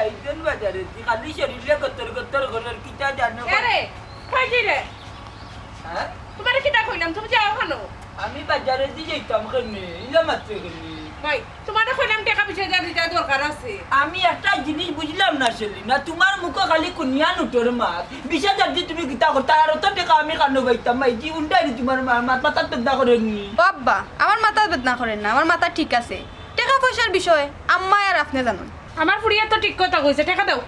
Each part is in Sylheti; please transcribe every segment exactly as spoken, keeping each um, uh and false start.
একজন বাজারে দি খালি শরীরে গতর গতর করের, কিতা জানো? এরে, কই যাইরে? হ্যাঁ? তুমারে কিতা কইলাম, তুমি যাও কেনে? আমি বাজারে দি যাইতাম কেনে, ইলা মাত্র কেনে। ভাই, তুমারে কইলাম টেকা বিশ হাজার দিতায় দরকার আছে। আমি একটা জিনিস বুঝলাম না, সেলিনা, তুমার মুখো খালি কুনিয়া নোটর মাত। বিশ হাজার দি তুমি কিতা করতায়, আর অত টেকা আমি কানো পাইতাম? ভাই, জি উল্টাই নি তুমার মা-, মাত-, মাথাত বেদনা করের নি। ও আব্বা, আমার মাথাত বেদনা করের না, আমার মাথা ঠিক আছে। টেকা পয়সার বিষয় আম্মায় আর আপনে জানইন। আমার ফুড়িয়ে তো ঠিক কথা কইছে, টেকা দেও।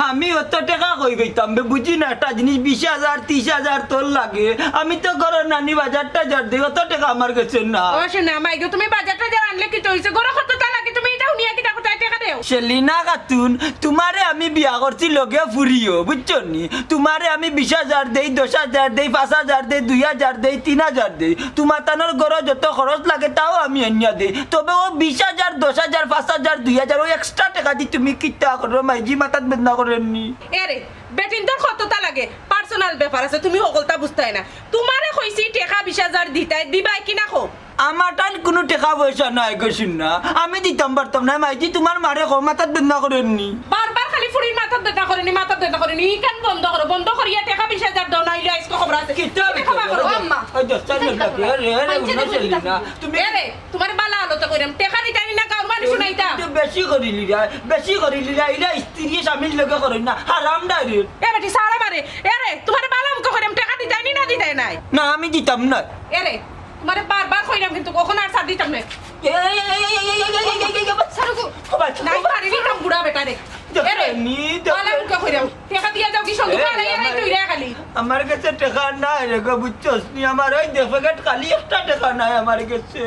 আমি অত টেকা কই পাইতাম বে, বুঝি না একটা জিনিস, বিশ হাজার, ত্রিশ হাজার তোর লাগে। আমি তো ঘরর নানি, বাজার টাজার দেই, অত টেকা আমার গেছে না। ও সোনা, মাইগো, তুমি বাজার টাজার আনলে কিতা অইছে? ঘরো কততা লাগে, তুমি ইটা হুনিয়া কিতা করতায়, টেকা দেও। সেলিনা খাতুন, তুমারে আমি বিয়া করছি লগে ফুরিও, বুঝছো নি? তুমারে আমি বিশ হাজার দেই, দশ হাজার দেই, পাঁচ হাজার দেই, দুই হাজার দেই, তিন হাজার দেই। তুমার তানর ঘরো যত খরচ লাগে তাও আমি আনিয়া দেই। তবে অউ বিশ হাজার, দশ হাজার, পাঁচ হাজার, দুই হাজার, অউ extra টেকা দি তুমি কিতা করো? মাইজি মাথাত বেদনা করের নি। এরে, বেটিন্তর কততা লাগে, personal ব্যাপার আছে, তুমি হকলতা বুঝতায় না। তুমারে কইছি টেকা বিশ হাজার দিতায়, দিবায় কি না কও? আমার টাইন কুনু টেকা পয়সা নাই গো সোনা, আমি দিতাম পারতাম না। মাইজি তুমার মারে কও, মাথাত বেদনা করের নি। বারবার খালি ফুড়ির মাথাত বেদনা করের নি, মাথাত বেদনা করের নি। ইখান বন্ধ করো, বন্ধ করিয়া টেকা বিশ হাজার দেও, নাইলে আইজকে খবর আছে। কিতা টেকা বিশ হাজার? ও আম্মা। ওই দশটা লোক লাগে, আরে, আরে, মাইজি উনো দেখো চলি কিতা না। তুমি এরে, তুমারে বালা আলোতে কইরাম, টেকা দিতায় নি না, গাউর মানুষ হুনাইতাম। তুমি বেশি করিলিরায়, বেশি করিলিরায়, ইলা স্ত্রী স্বামীর লগে করইন না, হারাম direct। এ বেটি, সারা মারে। এরে, তুমারে বালা মুখে কইরাম, টেকা দিতায় নি না দিতায় নায়? না, আমি দিতাম না। এরে, তুমারে বারবার কইরাম কিন্তু, অখন আর ছাড় দিতাম না। এই, এই, এই, ছাড়ো গো। ও ভাই, নাই, ও ভাই। ছাড়ি দিতাম বুড়া বেটারে। দেখো এরে, নি, দেখো। বালা মুখে কইরাম, টেকা দিয়া যাও কি সন্দুক এ, আলাই, আলাই আমার, তুই রে খালি। আমার গেছে টেকা নাই রে গো, বুঝছস নি? আমার ওই দেড় প্যাকেট খালি, একটা টেকা নাই আমার গেছে।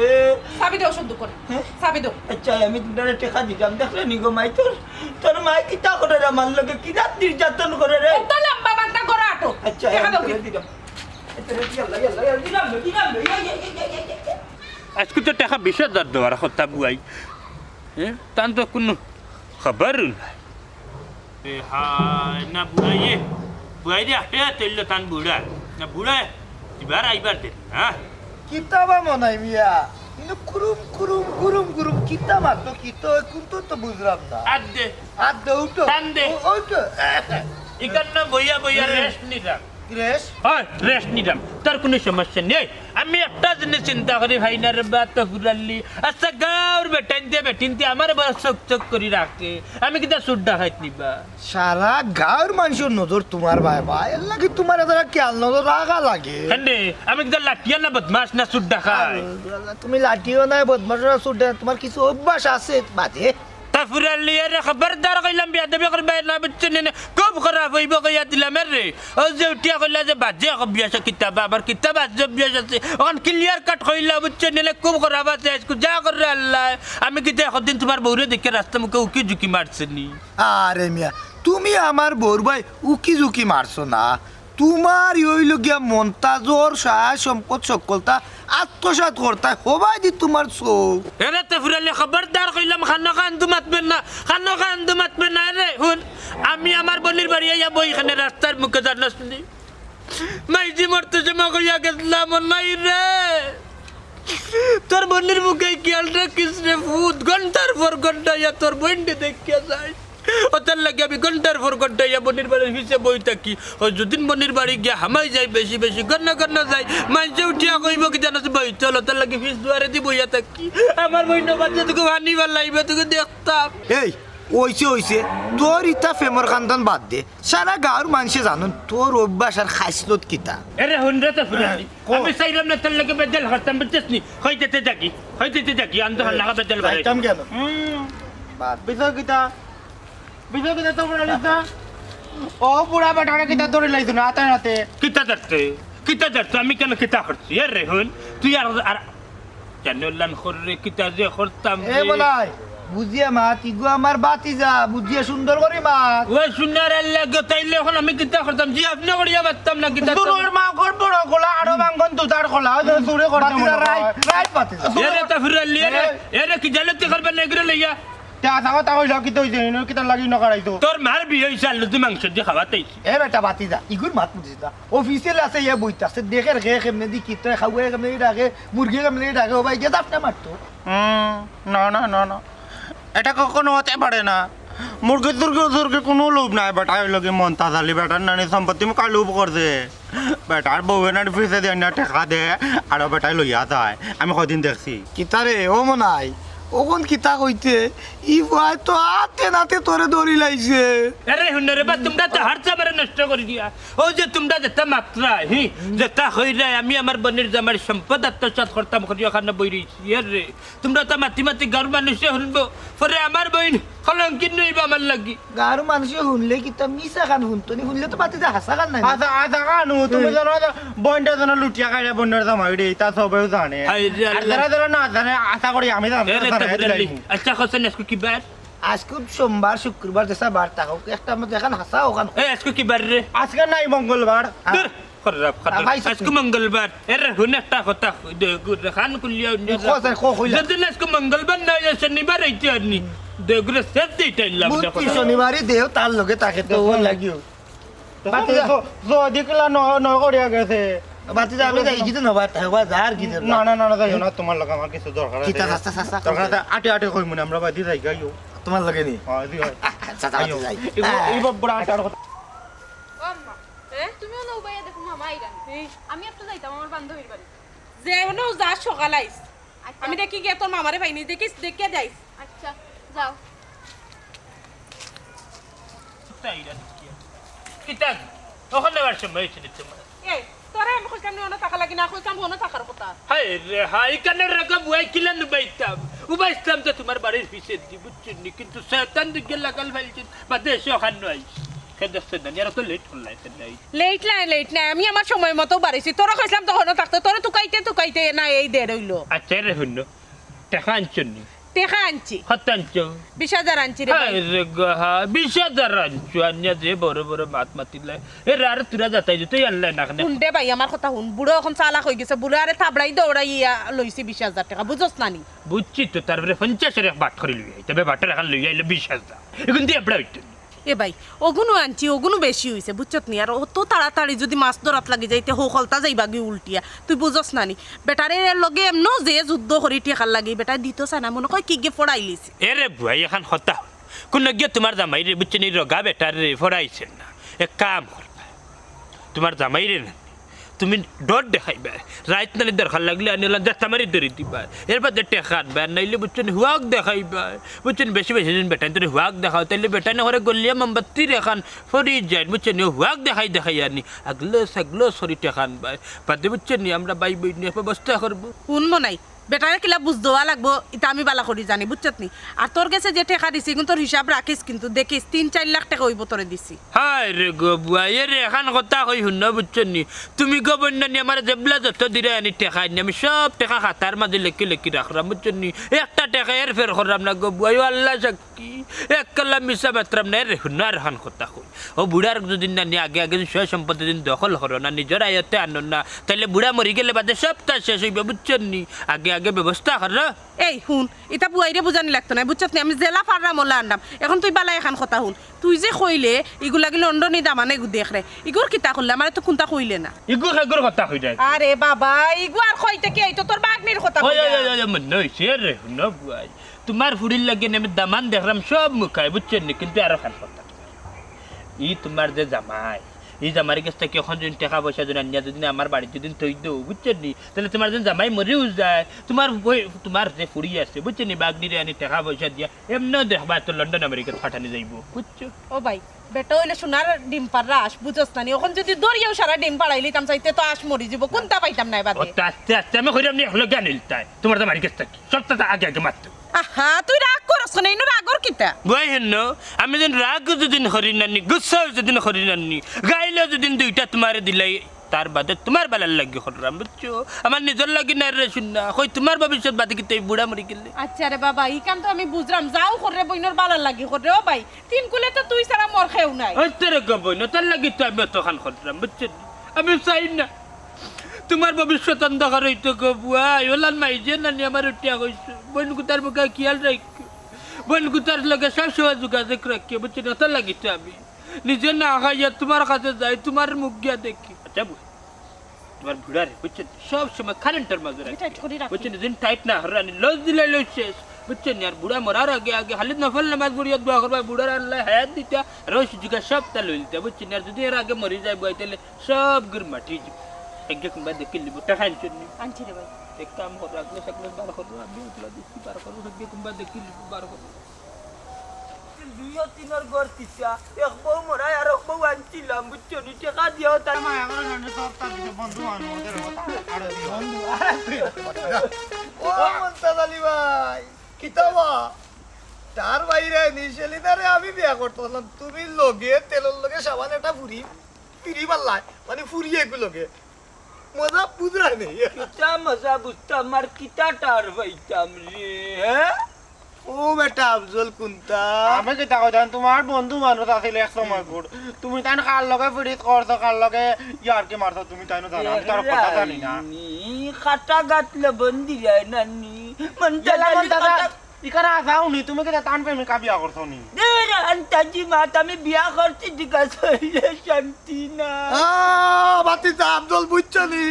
চাবি দেও সন্দুকর। হ্যাঁ? চাবি দেও। আচ্ছা, আমি তুমারে টেকা দিতাম, দেখলে নি গো মাই তোর, তোর মাই কিতা করের আমার লগে, কিতা নির্যাতন করের রে। অত লম্বা বান্তা গড়া আটো। আচ্ছা, টেকা আমি দেও তোরে কি? দিতাম। আচ্ছা, রে, ইয়াল্লা, ইয়াল্লা, ইয়াল্লা, দিলাম রে, দিলাম রে, ইয়া, ইয়া। আইজকু তো টেকা বিশ হাজার দেওয়ার কথা বুয়াই। হ্যাঁ? তান তো কুনু খবর নাই। এ হায়, না বুড়াইয়ে, বুড়াইরে আটে তৈল তান বুড়া। না বুড়া, এবার আইবার দে, হ্যাঁ? কিতা বা মনাই মিয়া, ইনো কুরুম কুরুম, কুরুম কুরুম, কিতা মাতো, কিতা অয়, কুনতা তো বুঝলাম না। আত দে। আত দে, উঠো। টান দে। উ-, উঠো। ইখানো বইয়া বইয়া হুম। Rest নিলাম। Rest? হয়, rest নিলাম। তোর কুনু সমস্যা নাই। আমি একটা জিনিস চিন্তা করি ভাই না রে বা, তো ফুরাল্লি। আচ্ছা, গাউর বেটাইন্তে বেটিন্তে আমারে বড় চক চক করি রাখে। আমি কিতা চুর ডাকাইত নি বা? সারা গাউর মানষর নজর তুমার বায় বা, এরলাগি তুমারে তারা খিয়াল নজর রাখা লাগে। কেনে? আমি কিতা লাঠিয়া না বদমাশ না চুর ডাকাইত? আল্লাহ, তুমি লাঠিও নায়, বদমাশও না, চুর ডাকাইত, তুমার কিছু অভ্যাস আছে বাজে। তা ফুরাল্লি, এরে খবরদার কইলাম, বেয়াদবি করবায় না, বুঝছো নি? খুব খারাপ অইবো কইয়া দিলাম এরে। অউ যে উঠিয়া কইলা যে বাজে অভ্যাস কিতা বা, আবার কিতা বাজে অভ্যাস আছে, অখান clear cut কইলা, বুঝছো নি? খুব খারাপ আছে, আইজকু যা কররে আল্লায়। আমি কিতা একদিন তুমার বউরে দেখিয়া রাস্তা মুখে উকি ঝুঁকি মারছি নি? আরে মিয়া, তুমি আমার বউর বায় উকি ঝুঁকি মারছো না। তুমার ই অইলো গিয়া মন্তাজর সহায় সম্পদ সকলতা আত্মসাৎ করতায়, হবায়দি তুমার চউখ। এরে তে ফুরাল্লি, খবরদার কইলাম, কানো কান্দু মাতবে না, কানো কান্দু মাতবে না। এরে হুন, আমি আমার বইনর বাড়ি আইয়া বই ইখানো রাস্তার মুখে, জানোস নি? মাইজি মরতে সময় কইয়া গেছলাম, ও নাই রে। তোর বইনর মুখে খিয়াল রাখিস রে ফুত, ঘন্টার পর ঘন্টা ইয়া তোর বইনরে দেখিয়া যাইস। অতার লাগি আমি ঘন্টার পর ঘন্টা ইয়া বইনর বাড়ির পিছে বই থাকি। অউ যুদিন বইনর বাড়ি গিয়া হামাই যাই, বেশি বেশি ঘন ঘন যাই, মাইনষে উঠিয়া কইবো কি জানোস, বইতল, অতার লাগি পিছ দুয়ারেদি বইয়া থাকি। আমার বইন বাচ্চা তোকে পানি ফালাইবে, তোকে দেখতাম। এই, অইছে, অইছে। তোর ইতা প্রেমর কান্দান বাদ দে। সারা গাউর মানষে জানইন তোর অভ্যাস আর খাইছলত কিতা। এরে হুন রে তে ফুরাল্লি। কও। আমি চাইরাম না তোর লগে বেজাল করতাম, বুঝছস নি? কই দিতে যাকি, কই দিতে যাকি, আনতো হান্নাকা বেজাল করে। যাইতাম কেনে? হুম। বাদ। বিষয় কিতা? বিষয় কিতা তো বলে দিস না? ও বুড়া বেটারে কিতা ধরি লাইছো না, আতে আতে। কিতা ধরতে? কিতা ধরতে? আমি কেনে কিতা করছি? এরে হুন, তুই আর, আর জানো লান খররে কিতা যে করতাম এ রে। বলাই, বুঝিয়া মাত, ইগু আমার ভাতিজা, বুঝিয়া সুন্দর করি মাত। ওই সুন্দর আল্লাহ গো, তাইলে অখন আমি কিতা করতাম? জি, আপনি করিয়া মারতাম না কিতা? দূরর মা কর বড় খোলা, আরো বাঙ্গন দুধার খোলা, ওই যে দূরে করতাম ভাতিজা, মনে হয়। রাইট, রাইট ভাতিজা। এরে তে ফুরাল্লি, এরে, এরে। এরে কি জালতি করবে না এগুলো লইয়া? তে আশা কথা কইলা কিতা অইছে, ইনো কিতা লাগি না করাইতো? তোর মার বিয়া অইছে, আলু দি মাংস দি খাওয়াতে অইছে। এ বেটা ভাতিজা, ইগুর মাত বুঝিস না। অফিসিয়াল আছে, ইয়া বইতা আছে, দেখের কে কেমনে দি কিতা খাওয়ায়, কেমনে দি ডাকে, মুরগি কেমনে দি ডাকে, ও ভাই, গিয়া দাফটা মারতো। হুম, না, না, না, না। এটা কখনো হতে পারে না। মুরগি তুরগি তুরগি কুনু লোভ নাই, বেটায় অইলো গি মন্তাজ আলী, বেটার নানি সম্পত্তি মুখা লোভ করছে। বেটার বউয়ে নানি পিছে দিয়া না টেকা দে, আরো বেটায় লইয়া যায়। আমি কয়দিন দেখছি। কিতারে, ও মনাই, অখন কিতা কইতে, ই পুয়ায় তো আতে নাতে তোরে ধরি লাইছে। আরে হুনো রে বা, তুমরা তো হারছা আমারে নষ্ট করি দিয়া। অউ যে তুমরা যেতা মাতরায়, হি, যেতা কইরায়, আমি আমার বইনর জামাইর সম্পদ আত্মসাৎ করতাম করি অখানো বই রইছি। এরে, তুমরা তো মাতি মাতি গাঁওর মানষে হুনবো, পরে আমার বইন কলঙ্কিনী অইবো আমার লাগি। গাঁওর মানষে হুনলে কিতা মিছা খান হুনতো নি, হুনলে তো মাতি দে হাছা খান নাই। আচ্ছা, আচ্ছা, কানু, তুমি জানো না, বইনটা যেন লুটিয়া খাইলে বইনর জামাইরে, ইতা সবেউ জানে। হায় রে আর আল্লাহ। যারা যারা না জানে, আশা করি আমি জানি, এরে জানে, তো বুঝালি। আচ্ছা, হোসেন, আজকে কি বার? আজকে সোমবার, শুক্রবার, যেসা বার থাকুক, একটা মধ্যে এখান হাছা, অখান। এই, আজকে কি বার রে? আজকে নাই, মঙ্গলবার। দূর, খারাপ, খারাপ। আজকে মঙ্গলবার। এরে, হুন একটা কথা, দে গুরে, খান খুলিয়া হুন। কো স্যার, কো কইলা? যদি আজকে মঙ্গলবার না অয়, শনিবার অইতে আর নি। দে গুরে, সেফ দিতে আইলাম। বুঝছি, দেখো। শনিবারই দেও, তার লগে তাকে তো ও লাগিও। বাতি যা। জ-, যদি কিলা ন-, ন করিয়া গেছে। বাতি যা, আমি যাই, কিতা নবা, তাই বা যার কিতা। না, না, না, না, যাইও না, তোমার লগে আমার কিছু দরকার আছে। কিতা, আস্তে, আস্তে, আস্তে। দরকার আছে, আটে আটে কইমু না, আমরা বাদি যাই, গাইও। তোমার লগে নি? হ্যাঁ, জি, হয়। আচ্ছা, আচ্ছা, আইও। যাই। এই ব-, এই ব-, বুড়া আটার কথা। ও আম্মা, এ? তুমি অনো উবাইয়া দেখো, মামা আইরা। এই। আমি একটু যাইতাম আমার বান্ধবীর বাড়ি। যে অনো যা সকাল আইস। আচ্ছা। আমি দেখি গিয়া তোর মামারে পাইনি, দেখিস, দেখিয়া যাইস। আচ্ছা, যাও। তাই না? কিতা? অখন আবার সময় অইছে নি তোমার? এই, তোরে আমি কইছিলাম নি অনো থাকা লাগি না, কইছিলাম অনো থাকার কথা। হায় রে হায়, ইখান রাগা বুয়াই কিলা নুবাইতাম? উবাইছলাম তো তোমার বাড়ির পিছেদি, বুঝছো নি? কিন্তু শয়তান দিকে লাগাল ফাইলছে, বাদে এসে অখান নয়। কে দেখছে না, এরা তো লেট করলাই, কে নাই। লেট নাই, লেট নাই, আমি আমার সময় মতো বাড়িছি। তোরে কইছিলাম তো অনো থাকতে, তোরে তুকাইতে তুকাইতে না এই দের অইলো। আচ্ছা রে হুনো, টেকা আনছো নি? টেকা আনছি। কত আনছো? বিশ হাজার আনছি রে ভাই। হায় রে গো, হা, বিশ হাজার আনছো, আনিয়া যে বড় বড় মাত মাতিলাই। এ রে, আরে তোরা যাতাই দিতে আনলাই না কেনে? হুন রে ভাই, আমার কথা হুন। বুড়া অখন চালাক অই গেছে, বুড়ারে থাবড়াই দৌড়াইয়া লইছি বিশ হাজার টেকা, বুঝছস না নি? বুঝছি তো, তারপরে পঞ্চাশের এক বাট করি লইয়া আইতে, বাটর এখান লইয়া আইলে বিশ হাজার। এগুন দিয়া এবড়া অইতো নি। এ ভাই, অগুনও আনছি, অগুনও বেশি অইছে, বুঝছত নি? আর অত তাড়াতাড়ি যুদি মাছ ধরাত লাগি যাইতে, হকলতা যাইবাগি উল্টিয়া। তুই বুঝস না নি? বেটারে এর লগে এমনও যে যুদ্ধ করি টেকার লাগি, বেটায় দিতো চায় না, মনো কয় কিগে ফড়াইলিছে। এ রে বুয়াই, এখান কথা। কুনু গিয়া তোমার জামাইরে, বুঝছো নি, রগা বেটারে ফড়াইছে না। এক কাম করবা। তোমার জামাইরে না, তুমি ডর দেখাইবায়। রাইত নানি দরকার লাগলে আনি অলা জাতা মারি ধরি দিবায়। এর বাদে টেকা আনবায়, আর নাইলে বুঝছো নি হুয়াক দেখাইবায়। বুঝছো নি, বেশি বেশি দিন বেটাইন্তরে হুয়াক দেখাও, তাইলে বেটাইন অকরে গলিয়া মোমবাতির এখান ফড়ি যাইন, বুঝছো নি, হুয়াক দেখাই দেখাই আনি। আগলো সাগলো সরি টেকা আনবায়। বাদে বুঝছো নি, আমরা ভাই বইন নিয়া ব্যবস্থা করবো। হুন মনাই, বেটারে কিলা বুঝ দেওয়া লাগবো, ইতা আমি বালা করি জানি, বুঝছত নি? আর তোর গেছে যে টেকা দিছি, ইগুন তোর হিসাব রাখিস, কিন্তু দেখিস, তিন চাইর লাখ টেকা অইবো তোরে দিছি। হায় রে গো বুয়া, এ রে, এখান কথা কই হুনো, বুঝছো নি? তুমি গো বইন নানি আমারে যেবলা যত দিরায় আনি টেকা আনি, আমি সব টেকা খাতার মাঝে লেখি লেখি রাখরাম, বুঝছো নি? একটা টেকা এর ফের কররাম না গো বুয়া, ও আল্লাহ সাক্ষী, এক কালা মিছা মাতরাম না। এ রে হুনো, আর এখান কথা কই, ও বুড়ার যুদি নানি আগে আগে সয় সম্পত্তি যুদি দখল করো না, নিজর আয়ত্তে আনো না, তাইলে বুড়া মরি গেলে বাদে সবতা শেষ অইবো, বুঝছো নি? আগে আগে ব্যবস্থা করো। এই হুন, ইতা বুয়াইরে বুঝানি লাগতো নায়, বুঝছত নি? আমি যেলা পাররাম অলা আনরাম। এখন তুই বালা এখান কথা হুন। তুই যে কইলে, ইগু লাগি লন্ডনি দামানে ইগু দেখরে। ইগুর কিতা করলে? আমারে তো কুনতা কইলে না। ইগু হেগুর কথা কই যায়। আরে বাবা, ইগু আর কইতে কি, এই তো তোর বাগনির কথা কই ওই, যায়। ওই, ওই, ওই, মনে অইছে রে, হুনো বুয়াই। তোমার ফুড়ির লাগি আমি দামান দেখরাম সব মুখায়, বুঝছো নি? কিন্তু আরো খান কথা। ই তোমার যে জামাই, ই জামাইর গেছ থাকি অখন যুদি টেকা পয়সা যুদি আনিয়া যুদি আমার বাড়িত যুদি থই দেও, বুঝছো নি? তাইলে তোমার যেন জামাই মরিও যায়, তোমার বই, তোমার যে ফুড়ি আছে, বুঝছো নি? বাগনিরে আনি টেকা পয়সা দিয়া এমনেও দেখবায় তো লন্ডন আমেরিকাত ফাটানি যাইবো, বুঝছো? ও ভাই, বেটা অইলে সোনার ডিম পাড়রা আঁশ, বুঝছ না নি? অখন যুদি ধরিয়াও সারা ডিম পাড়াইলিতাম চাইতে তো আঁশ মরি যিবো, কুনতা পাইতাম নায় বাদে। ও তো আস্তে আস্তে আমি কইরাম নি, একলগে আনিলিতায় তোমার জামাইর গেছ থাকি। সবতা আগে আগে মাততো। আহা, তুই রাগ করস কেনে? ইনো রাগর কিতা? বুয়াই হুনো, আমি যেন রাগ যুদিন করি নানি, গুসাও যুদিন করি নানি, গাইলেও যুদিন দুইটা তোমারে দিলাই, তার বাদে তোমার বালার লাগি কররাম, বুঝছো? আমার নিজর লাগি নায় রে সোনা, কই তোমার ভবিষ্যৎ বাদে কিতা বুড়া মরি গেলে। আচ্ছা রে বাবা, ই কাম তো আমি বুঝরাম, যাও কররে বইনর বালার লাগি কররে। ও ভাই, তিন কুলে তো তুই ছাড়া মোর কেউ নাই। ওই তো রে গো বইন, তার লাগি তো আমি অতখান কররাম, বুঝছো নি? আমি চাই না তোমার ভবিষ্যৎ অন্ধকার অইতো গো বুয়াই, অলান মাইজে নানি আমার উঠিয়া কইছো। বইন গুতার মুখে খিয়াল রাখিও, বইন গুতার লগে সব সময় যোগাযোগ রাখিও, বুঝছো নি? অতার লাগি তো আমি নিজে না খাইয়া তোমার কাছে যাই, তোমার মুখ গিয়া দেখি। আচ্ছা বুয়াই, তোমার বুড়ারে, বুঝছো নি? সব সময় কারেন্টর মাঝে রাখিও, টাইট করি রাখি। বুঝছো নি? যেন টাইট না হরানি, লজ দিলে লজ শেষ। বুঝছো নি? আর বুড়া মরার আগে আগে খালি নফল নামাজ পড়িয়া দোয়া করবা, বুড়ার আল্লায় হায়াত দিতা, আর ওই সুযোগে সবটা লইলিতা, বুঝছো নি? আর যদি এর আগে মরি যায় বুয়াই, তাইলে সব গুর মাটি। এগে কুনবা দেখি লিবো, টেকা আনছো নি? আনছি রে ভাই। এক কাম করো, আগলে সাগলে বার করো, আমি উতলা দেখি বার করো, এগে কুনবা দেখি লিবো, বার করো। দুইও তিনর ঘর তিতা, এক বউ মরাই আর এক বউ আনছিলাম, বুঝছো নি? টেকা দিয়াও তার মায়া করে জানে সব তার কিছু বন্ধু বান্ধব ওদের কথা। আরে বন্ধু, আরে ও মন্তাজ আলী ভাই, কিতা বা? তার বাইরে নি সেলিনারে আমি বিয়া করতে পারলাম। তুমি লগে তেলর লগে সাবান একটা ফুরি, ফিরি মারলায়, মানে ফুরি এগু লগে। মজা বুঝরায় নি। কিতা মজা বুঝতাম আর কিতা টার পাইতাম রে, হ্যাঁ? ও বেটা আফজল কুন্তা। আমি কিতা কইতাম, তোমার বন্ধু মানুষ আছিল এক সময় গুড়। তুমি তাইন কার লগে পিরিত করছো, কার লগে ইয়ারকি মারছো, তুমি তাইনও জানো, আমি তো আর কথা জানি না। নি কাটা গাত লবণ দিলাই নানি। মন্তাজ আলী কাটা ইখানে আসাও নি, তুমি কিতা তান প্রেমিকা বিয়া করছো নি? দে রে, আন্তাজি মাত, আমি বিয়া করছি, ঠিক আছে, হইলে শান্তি না। আ, বাতিজা আফজল, বুঝছো নি?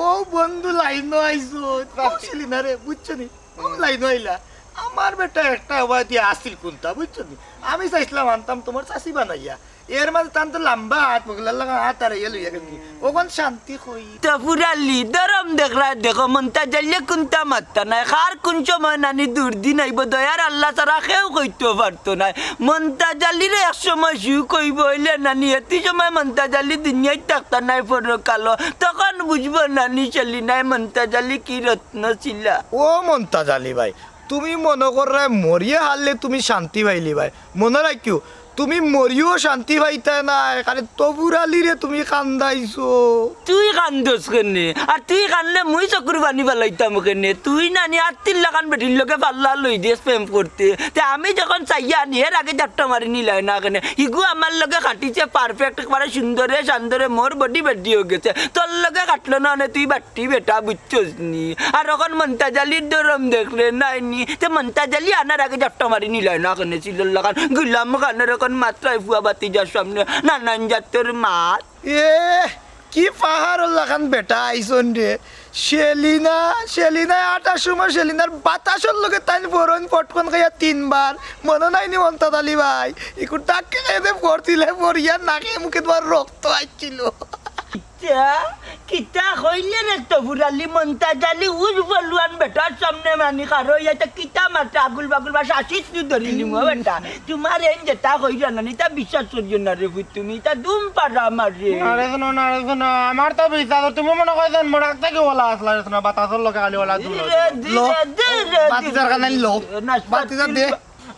ও বন্ধু লাইনও আইছো, ও সেলিনারে, বুঝছো নি? ও লাইনও আইলা। আমার বেটা একটা ওবা দিয়া আসিল কুন্তা, বুঝছো নি? আমি চাইছিলাম আনতাম তোমার চাচি বানাইয়া। এর মাঝে তান তো লম্বা আত, বগলার লাগা আত আর ইয়ে লইয়া গেল কি? ওখান শান্তি কই? তফুর আলী, দরম দেখরায় দেখো, মন্তাজ আলীয়ে কুন্তা মাত্তা নাই। কার কুন সময় নানি দুর্দিন আইবো, দয়ার আল্লাহ ছাড়া কেউ কইতো পারতো নায়। মন্তাজ আলীরে এক সময় সুখ অইবো, অইলে নানি এতি সময় মন্তাজ আলী দুনিয়াত থাকতা নায় পরকালো। তখন বুঝবো নানি সেলিনায় মন্তাজ আলী কি রত্ন ছিলা। ও মন্তাজ আলী ভাই, তুমি মনো কররায় মরিয়া হারলে তুমি শান্তি পাইলিবায়। মনো রাখিও, তুমি মরিও শান্তি পাইতায় নায়, কারণ তফুর আলীরে তুমি কান্দাইছো। তুই কান্দস কেনে? আর তুই কান্দলে মুই চকুর পানি ফালাইতাম কেনে? তুই নানি আত্তির লাখান বেটির লগে পাল্লা লই দিস প্রেম করতে। তে আমি যখন চাইয়া আনি, এর আগে জাপটা মারি নিলায় না কেনে? হিগু আমার লগে খাটিছে perfect, একবারে সুন্দরে সান্দরে মোর body বেডি অইগেছে। তোর লগে খাটলো না অনে তুই বাট্টি বেটা, বুঝছস নি? আর অখন মন্তাজ আলীর দরম দেখরে নায় নি। তে মন্তাজ আলী আনার আগে জাপটা মারি নিলায় না কেনে? ছিলর লাখান গুলাম খানর অখন মাত্রায় ফুয়া বাতিজার সামনে নানান জাতর মাত। এ, কি পাহাড়র লাখান বেটা আইছন রে। সেলিনা, সেলিনায় আটার সময় সেলিনার বাতাসর লগে তাইন পরইন পটকন খাইয়া তিনবার। মনো নাই নি মন্তাজ আলী ভাই? ইকুর ডাক্কে খাইতে পড়ছিলে, পড়িয়া নাকে মুখে তোমার রক্ত আইছিল। কিতা, কিতা কইলে রে তফুর আলী? মন্তাজ আলী উজ বলুয়ান বেটার সামনে মানি খারো, ইটা কিতা মাতে আগুল বাগুল বা শাসিস তুই ধরিলিমু বেটা। তোমার এইন যেটা কইরা নানি, তা বিশ্বাস করিও না রে পুত তুমি, তা দুম পারা মারে। না রে শোনো, না রে শোনো, আমার তো বিশ্বাস, তুমি মনো করো যেন মোর আগ থাকি ওলা আসলা রে শোনো, বাতাসর লগে খালি ওলা দূর ধীরে, হইছে। ধীরে, লো, ধীরে, বাতি ধীরে। দরকার নাই, লো। না, বাতি যা দে।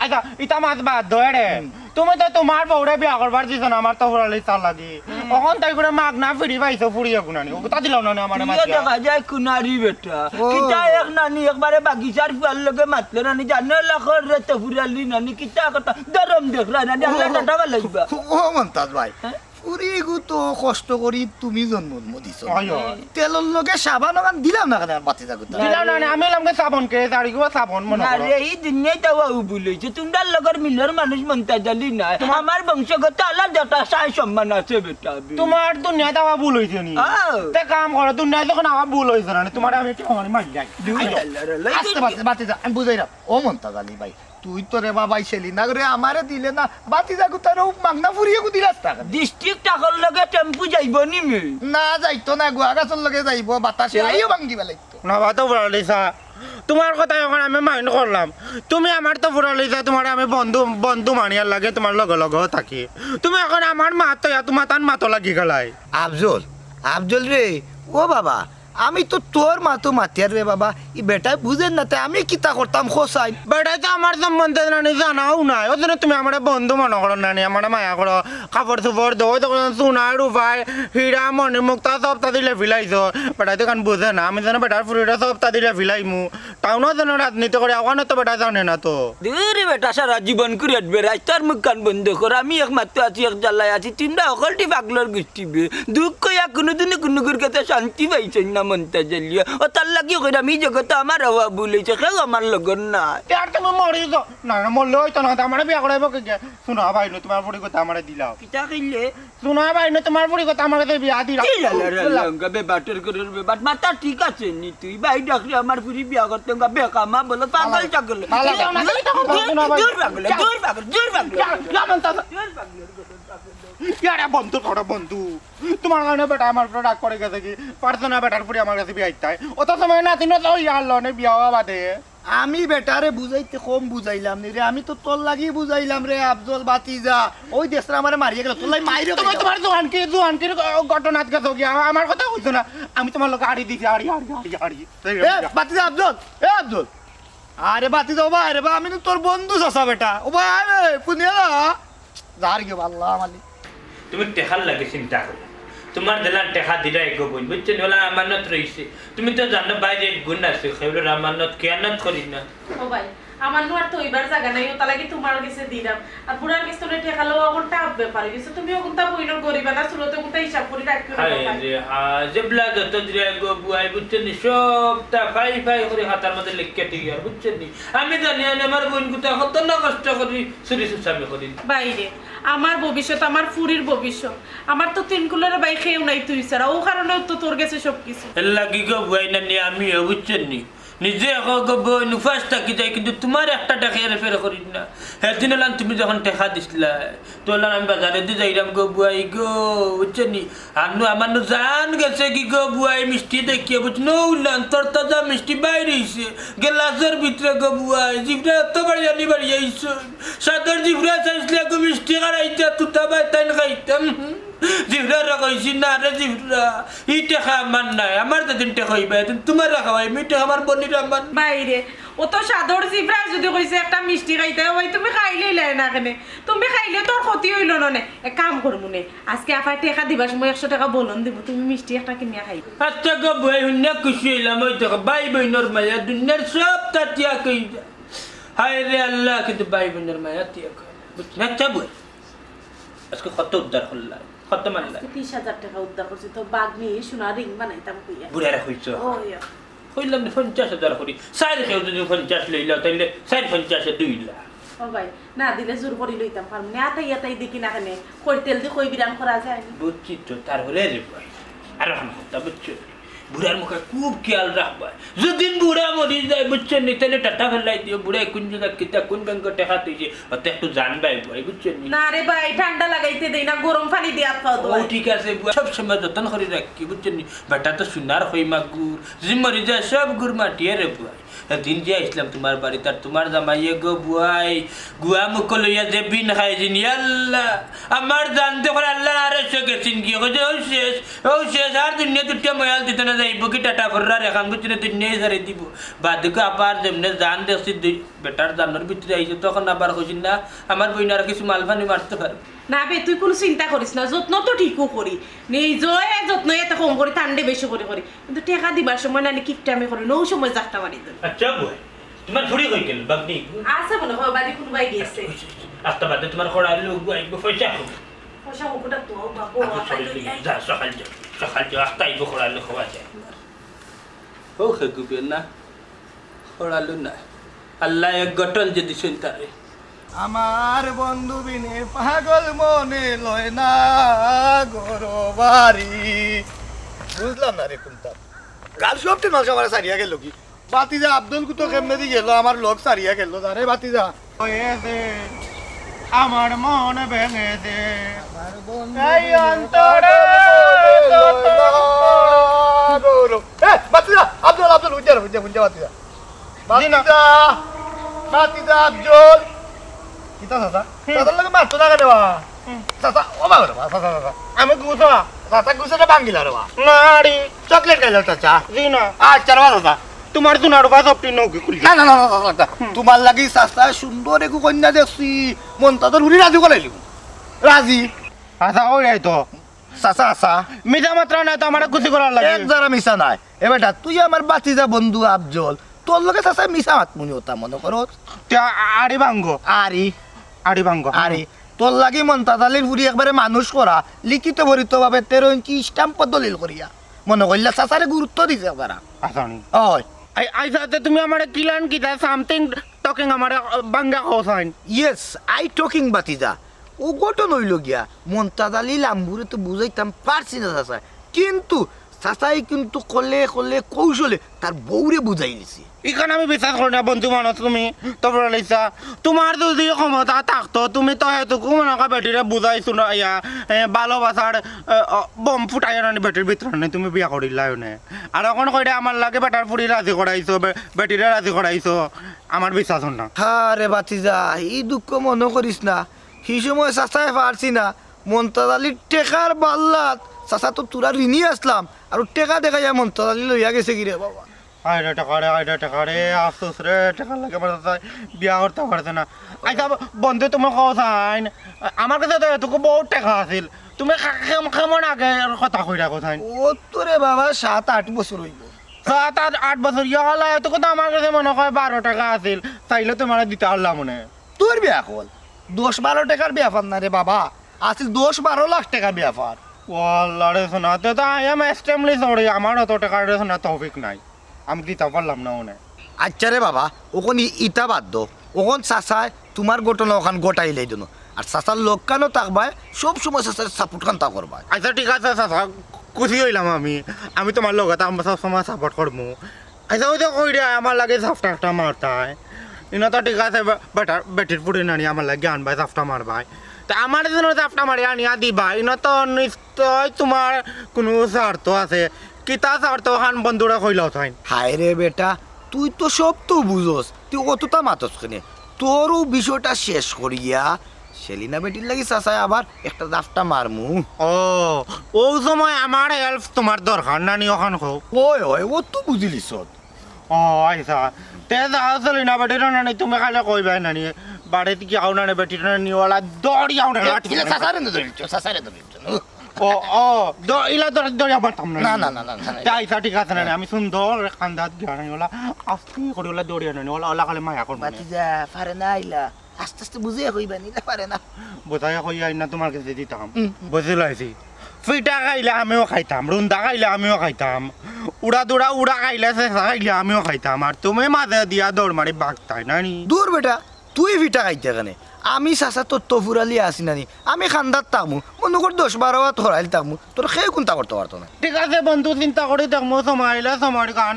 আচ্ছা, ইতা মাত বাদ দেও রে। হুম। তুমি তো তোমার বউরে বিয়া করবার দিছো না, আমার তো ফুরালি তার লাগি। হুম। অখন তাই করে মাগ না ফিরি পাইছো, ফুরিয়ে গুনানি। ও কথা দিলাও না, না, আমার তুইও মাতিয়া। দেখা যায় কুনারি বেটা। ও। কিতা এক নানি একবারে বাগিচার ফুয়ার লগে মাতলে নানি, জানে লাখর রে তো ফুরালি নানি, কিতা কথা, দরম দেখরা নানি, আল্লাহ ও। টাটা বালাইবা। ও মন্তাজ ভাই, হ্যাঁ? ফুরিগু তো কষ্ট করি তুমি জন্ম জন্ম দিছো। অয়, অয়। তেলর লগে সাবান ওখান দিলাম না কেনে বাতি জাগুতা? দিলাম না, না, আমি এলাম কে সাবন কে, দাড়ি গো সাবন মনো না করো। রে, এই দুনিয়ায় তাও ভুল হইছে। তোমরার লগর মিলর মানুষ মন্তাজ আলী নায়। তোমার আমার বংশগত আলাদা একটা সাই সম্মান আছে বেটা। তোমার দুনিয়ায় তাও ভুল হইছে নি? হ্যাঁ। তে কাম করো, দুনিয়ায় যখন আমার ভুল হইছে না, তোমার আমি একটু আমার মারি যাই। দুই আইও। আল্লাহ রে, আল্লাহ, আস্তে এই বাতি, বাতি যা, আমি বুঝাই না। ও মন্তাজ আলী ভাই, তুই তো রে বাবা, এই সেলিনা রে আমারে দিলে না, বাতি জাগুতারে ও মাগনা ফুরিয়ে গু দিলাস টাকা। ডিস্ট্রিক্ট টাকার লগে টেম্পু যাইব নি মে? না, যাইতো না, গুয়া গাছর লগে যাইব, বাতাসে এ? আইও ভাঙ্গি বেলাইতো। না, বাতো বড় লিসা, তোমার কথা এখন আমি মাইন্ড করলাম। তুমি আমার তো বড় লিসা, তোমার আমি বন্ধু, বন্ধু মানিয়ার লাগে তোমার লগে লগে থাকি। তুমি এখন আমার মাত তো ইয়া, তোমার তান মাতো লাগি গেলাই। আফজল, আফজল রে, ও বাবা, আমি তো তোর মাতো মাতিয়ার রে বাবা, ই বেটায় বুঝের না, তে আমি কিতা করতাম খোসাই? বেটায় তো আমার সম্বন্ধে নানি জানাও নাই, ওই জন্য তুমি আমারে বন্ধু মনো করো নানি, আমারে মায়া করো, কাপড় চোপড় দেও, ওই তো কোনো সোনা রূপায়, হীরা মণি মুক্তা সবতা দিলে ফিলাইছো, বেটায় তো কান বুঝে না, আমি যেন বেটার ফুরিটা সবতা দিলে ফিলাইমু, টাউনও যেন রাজনীতি করে, ওখানে তো বেটায় জানে না তো। দূর বেটা, সারা জীবন কুড়িয়াত বেড়াইস, তোর মুখ কান বন্ধ কর, আমি একমাত্র আছি, এক জ্বালায় আছি, তোমরা অকলটি পাগলর গোষ্ঠী। দুঃখ ইয়া কোনোদিনও কোনো গুরগাতে শান্তি পাইছইন না মন্তাজ আলী। ও তার লাগি কইরাম, ই জগতে আমার হওয়া ভুল হইছে, কেউ আমার লগর না। তে আর তুমি মরি যাও। না, না, মরলে হইতো না, আমারে বিয়া করাইবো কে? শুনো, ভাই, নো, তোমার ফুড়ি কথা আমারে দিলাও। কিতা কইলে? শুনো, ভাই, নো, তোমার ফুড়ি কথা আমার কাছে বিয়া দিলাও। কি লালা রে লঙ্কা, বেবাটর গরুর বেবাট, মাথা ঠিক আছে নি তুই? ভাই ডাকলে আমার ফুড়ি বিয়া করতে বেকামা বলো, পাগল টাগল। পালা। দূর, দূর, দূর পাগল, দূর পাগল, দূর পাগল। যা, যা, মন্তাজ। দূর পাগল। ইয়ারে বন্ধু, তোরা বন্ধু। তোমার কারণে বেটা আমার উপরে রাগ করে গেছে কি? পারতো না বেটার ফুড়ি আমার কাছে বিয়া দিতায়। অত সময় না দিন তো ইয়ার লনে বিয়া হওয়া বাদে। আমি বেটারে বুঝাইতে কম বুঝাইলাম নি রে, আমি তো তোর লাগি বুঝাইলাম রে আফজল বাতিজা। ওই দেশরা আমারে মারিয়া গেল, তোর লাগি মাইরে তুমি গেল। তোমার জোয়ানকি, জোয়ানকির ঘটনাত গেছো গিয়া, আমার কথা কইছো না। আমি তোমার লগে আড়ি দিছি, আড়ি, আড়ি, আড়ি, আড়ি। এ, বাতিজা আফজল, এ আফজল। আরে বাতিজা, ও ভাই রে বা, আমি তো তোর বন্ধু চাচা বেটা। ও ভাই রে, কোন এলা? যার গিয়ে আল্লাহ মালিক। তুমি টেকার লাগি চিন্তা করো, তোমার দিলান টেকা দিলা এগো বইন, বুঝছো নি? ওলা আমানত রইছে। তুমি তো জানো বাইরে এক গুণ আছে, কেবল আমানত খেয়ানত করি না। ও ভাই, আমার নু আর তো ওইবার জাগা নাই, ওটা লাগি তোমার গেছে দিলাম। আর বুড়ার গেছে তোলে টেকা লওয়া এখন টাফ ব্যাপার হয়ে গেছে। তুমি ওগুনটা বইনর গরিবা না, সুরতে ওগুনটা হিসাব করে রাখিও না হায় ভাই। রে হায়, যেবলা যত দিলা এগো বুয়াই, বুঝছো নি? সবটা ফাই ফাই করে খাতার মধ্যে লিখে দিই আর, বুঝছো নি? আমি জানি আমি আমার বইন গুতা কত না কষ্ট করি, চুরি চুচামি করি। বাইরে, আমার ভবিষ্যৎ, আমার ফুরির ভবিষ্যৎ, আমার তো তিন কুলের ভাই কেউ নাই তুই ছাড়া, ও কারণেও তো তোর গেছে সব কিছু। এর লাগি গো বুয়াই না নি আমিও, বুঝছো নি? নিজে এখন গো বইন উপাস থাকি যাই, কিন্তু তোমার একটা টেকা এর ফের করি না। সেদিন এলাম তুমি যখন টেকা দিছিলা, তো এলাম আমি বাজারে দি যাইরাম গো বুয়াই গো, বুঝছো নি? আনু আমার নু জান গেছে কি গো বুয়াই মিষ্টি দেখিয়ে, বুঝছো? নৌলান তোর তাজা মিষ্টি বাইরে হইছে, গেলাসের ভিতরে গো বুয়াই, জিভরা এত বাড়ি আনি বাড়ি আইছো। সাদর জিভরা চাইছিলে গো মিষ্টি খারাইতে, তুতা বাই তাইন খাইতাম। জিভরা রে কইছি না রে জিভরা, ই টেকা আমার নাই, আমার যেদিন টেকা হইবা, এদিন তোমার খাওয়াই, মি টেকা আমার বনির আমার। বাইরে, ও তো সাদর জিভরা যদি কইছে একটা মিষ্টি খাইতে, ওই তুমি খাইলেই লাই না কেনে? তুমি খাইলে তোর ক্ষতি হইল না নে। এক কাম করমু নে, আজকে আপায় টেকা দিবার সময় একশো টেকা বলন দিব, তুমি মিষ্টি একটা কিনিয়া খাই। আচ্ছা গো বুয়াই, হুন্না খুশি হইলাম, ওই দেখো, ভাই বইনর মায়া, দুনিয়ার সব তাতিয়া কই যায়। হায় রে আল্লাহ, কিন্তু ভাই বইনর মায়া তিয়া কই। বুঝ-, আচ্ছা বুয়াই, আজকে কত উদ্ধার করলা, কত মারলা? আজকে ত্রিশ হাজার টেকা উদ্ধার করছি, তো বাগনি সোনা রিং বানাইতাম কইয়া। বুড়ারে কইছো? ও, ইয়া। কইলাম না, পঞ্চাশ হাজার করি। চাইর কেউ যদি পঞ্চাশ লইলা, তাইলে চাইর পঞ্চাশে দুই লাখ। ও ভাই, না দিলে জোর করি লইতাম পারমু না। আতাই আতাই দেখি না কেনে, কই তেল দি কই বিরান করা যায় নি। বুঝছি তো, তারপরে রে ভাই, আর এখন কথা বুঝছো? বুড়ার মুখে খুব খেয়াল রাখবা। যদিন বুড়া মরি যায়, বুঝছো নি? তাইলে টাটা ফেলাই দিও। বুড়ায় কোন জায়গা কিতা, কোন ব্যাংকে টেকা তুইছে, অত একটু জানবাই ভাই, বুঝছো নি? না রে ভাই, ঠান্ডা লাগাইতে দেই না, গরম পানি দিয়া আত পাও ও, ধোয়াই। ঠিক আছে, বুয়া, সব সময় যতন করি রাখি, বুঝছো নি? বেটা তো সোনার কই মাগুর, যে মরি যায় সব গুর মাটিয়ে রে বুয়াই। এদিন যে আইসলাম তোমার বাড়িত, আর তোমার জামাইয়ে গো বুয়াই, গুয়া মুখ লইয়া যে বিন খাইছিন, ইয়াল্লা, আমার জানতে করে আল্লাহর আরশে গেছিন গিয়ে, কইছে, "ও শেষ, ও শেষ, আর দুনিয়া দুটিয়া ময়াল দিত না যাইব কি টাটা ফর্রার এখান, বুঝছো নি, দুনিয়াই ছাড়ি দিব।" বাদে কো আবার যেমনে জান দেখছি, দুই বেটার জানোর ভিতরে আইছে, তখন আবার কইছিন না, "আমার বইন আর কিছু মালফানি মারতে পারে।" না বে, তুই কোনো চিন্তা করিস না, যত্ন তো ঠিকও করি। নিজে যত্ন এতে কম করি, তান্ডে বেশি করি করি। কিন্তু টেকা দিবার সময় নানি কিপটামি করি, নৌ সময় জাকটা মারি দেন। আচ্ছা বই, তোমার ফুড়ি কই গেল, বাগনি? আছে মনে হয়, বাড়ি কোনো বাই গেছে। আস্তা বাদে তোমার খড়া লোক আইব, পয়সা হোক। পয়সা হোক, ওটা তো বাবু, আচ্ছা, আপাই sorry, তো তুমি যাও, সকাল যাও, সকাল যাও, আস্তা আইব খড়া লোক হওয়া যায়। ও খেয়ে না। খড়ালো না। আল্লাহ এক গঠন যে দিছইন তারে। আমার বন্ধু বিনে পাগল মনে লয় না ঘরবাড়ি। বুঝলাম না রে কোনটা। গাল সব তে নশা মারা সারিয়া গেল কি? বাতিজা আব্দুল কুতো কেমনে দি গেল, আমার লগ সারিয়া গেল। আরে বাতিজা। হয়েছে আমার মন ভেঙেছে। এই অন্তরে যত গৌরব। এ, বাতিজা, আব্দুল, আব্দুল, উঠে যা, উঠে যা, উঠে যা, বাতিজা। জি না। বাতিজা, বাতিজা, আব্দুল। কিতা চাচা? হুম। চাচার লগে মারতো না কেনে বা? হুম। চাচা, ও বাবা রে বাবা, চাচা, চাচা। আমি গুছা, চাচা গুছা না ভাঙ্গিলা রে বা। না রে। চকলেট খাইলাম চাচা। জি না। আচ্ছা রে বা চাচা। তোমার জুনার উপায় সব টিন নৌকি খুলি। না, না, না, না, না, না। হুম। তোমার লাগি চাচা সুন্দর এগু কন্যা দেখছি। মন্তাজর হুরি রাজি করাইলিমু। রাজি। আচ্ছা, ওই রাই তো। চাচা, আচ্ছা। মিছা মাত্রা নাই তো, আমার খুশি করার লাগে। এক জারা মিছা নাই। এ বেটা, তুই আমার বাতিজা বন্ধু আফজল। তোর লগে চাচা মিছা মাত মুনি ওটা মনে করো। তে আ-, আড়ি ভাঙ্গো। আরি। আড়ি ভাঙ্গো। আরি। তোর লাগি মন্তাজ আলীর ফুরি একবারে মানুষ করা, লিখিত বরিত ভাবে তেরো ইঞ্চি স্ট্যাম্প দলিল করিয়া। মনে করলা চাচারে গুরুত্ব দিছে একবারা। আসানি। ওই। আই, আই সাথে তুমি আমারে কিলান কিতা something talking আমারে, আ, বাঙ্গা কও সাইন। Yes, I talking বাতিজা। ও ঘটন হইল গিয়া, মন্তাজ আলী লাম্বুরে তো বুঝাইতাম পারছি না চাচা, কিন্তু চাচায় কিন্তু কলে কলে কৌশলে তার বউরে বুঝাই নিছে। ইখান আমি বিশ্বাস করি না বন্ধু মানুষ, তুমি তো বড় লইছা। তোমার যদি ক্ষমতা থাকতো, তুমি তো এতটুকু মনে হয় বেটিরে বুঝাইছো না, ইয়া, এ, ভালোবাসার, এ, অ, বোম ফুটাইয়া নানি বেটির ভিতরে নি তুমি বিয়া করিলায় নে। আর অখন কইরা আমার লগে বেটার ফুড়ি রাজি করাইছো, বে-, বেটিরে রাজি করাইছো, আমার বিশ্বাস অর না। হ্যাঁ রে ভাতিজা, ই দুঃখ মনো করিস না। হি সময় চাচায় পারছি না, মন্তাজ আলীর টেকার বাল্লাত চাচা তো তোরা ঋণী আসলাম, আর টেকা দেখাইয়া মন্তাজ আলী লইয়া গেছে গিরে বাবা। আয় রে টেকা রে, আয় রে টেকা রে, আফসোস রে, টেকার লাগি আমার চাচায় বিয়া করতা পারছে না। আচ্ছা বন্ধু, তুমি কও চাইন, আমার কাছে তো এতটুকু বহুত টেকা আছিল, তুমি কে-, কেম-, কেমন আগের কথা কইরা কও চাইন? ও তো রে বাবা, সাত আট বছর অইবো। সাত আট, আট বছর, ইয়া আল্লাহ, এতটুকু তো আমার কাছে মনে হয় বারো টেকা আছিল, চাইলে তোমারে দিতা পারলাম অনে। তোর বিয়া কল দশ বারো টেকার ব্যাপার না রে বাবা, আছিল দশ বারো লাখ টেকার ব্যাপার। ও আল্লাহ রে সোনা, তে তো I am extremely sorry, আমার অত টেকার রে সোনা তৌফিক নাই, আমি দিতা পারলাম না অনে। আচ্ছা রে বাবা, অখন ই-, ইতা বাদ দো, অখন চাচায় তোমার ঘটনা অখান ঘটাইলাই দেন, আর চাচার লগ খানো থাকবায়, সব সময় চাচার সাপোর্ট খান তা করবায়। আচ্ছা ঠিক আছে চাচা, খুশি অইলাম আমি, আমি তোমার লগে থাকমু, সব সময় সাপোর্ট করমু। আচ্ছা, ওই যে কইরা আমার লাগি সাফটা একটা মারতায়। ইনো তো ঠিক আছে, বে-, বেটার, বেটির ফুড়ি নানি আমার লাগি আনবায়, সাফটা মারবায়। তে আমার জন্য সাফটা মারি আনিয়া দিবা। ইনো তো নিশ্চয় তোমার কুনু স্বার্থ আছে। কিতা স্বার্থ খান বন্ধুরে কইলাও তাইন। হায় রে বেটা, তুই তো সব তো বুঝস, তুই অতটা মাতস কেনে? তোরও বিষয়টা শেষ করিয়া সেলিনা বেটির লাগি চাচায় আবার একটা জাফটা মারমু। ও, ও সময় আমার হেল্প তোমার দরকার না নি অখান কও। ওই, ওই, ও তো বুঝিলিছত। ও, আইসা। তে যাও সেলিনা বেটির নানি, তুমি খালি কইবায় নানি, বাড়িত গিয়াও নানি বেটির নানি ওলা দৌড়িয়াও না। এ, ইলা চাচারে না ধরিলিছ, চাচারে ধরিলিছ। ও, ও, দ-, ইলা দৌড়-, দৌড়িয়া পারতাম না। না, না, না, না, না। তে আইসা ঠিক আছে নানি, আমি সুন্দর খান্দাত গিয়া নানি ওলা আস্তে করি ওলা দৌড়িয়া নানি, ওলা, ওলা খালি মায়া করমু। ভাতিজা, পারে না ইলা। আস্তে আস্তে বুঝাইয়া কইবা নি, ইলা পারে না। বুঝাইয়া কইয়া না তোমার কাছে দিতাম। হুম, হুম। বুঝিলাইছি। ফিটা খাইলে আমিও খাইতাম, রুন্দা খাইলে আমিও খাইতাম, উড়া দুড়া উড়া খাইলে, ছেঁচা খাইলে আমিও খাইতাম, আর তুমি মাঝে দিয়া দৌড় মারি বাগতায় নানি। দূর বেটা, তুই ফিটা খাইতে কেনে? আমি চাচা তোর তফুরালি আছি নানি, আমি খান্দাত থাকমু, মনো কর দশ বারো হাত হরাইল থাকমু, তোর কেউ কুন্তা করতে পারতো না। ঠিক আছে বন্ধু, চিন্তা করি দেখমু, সময় আইলে সময় খান।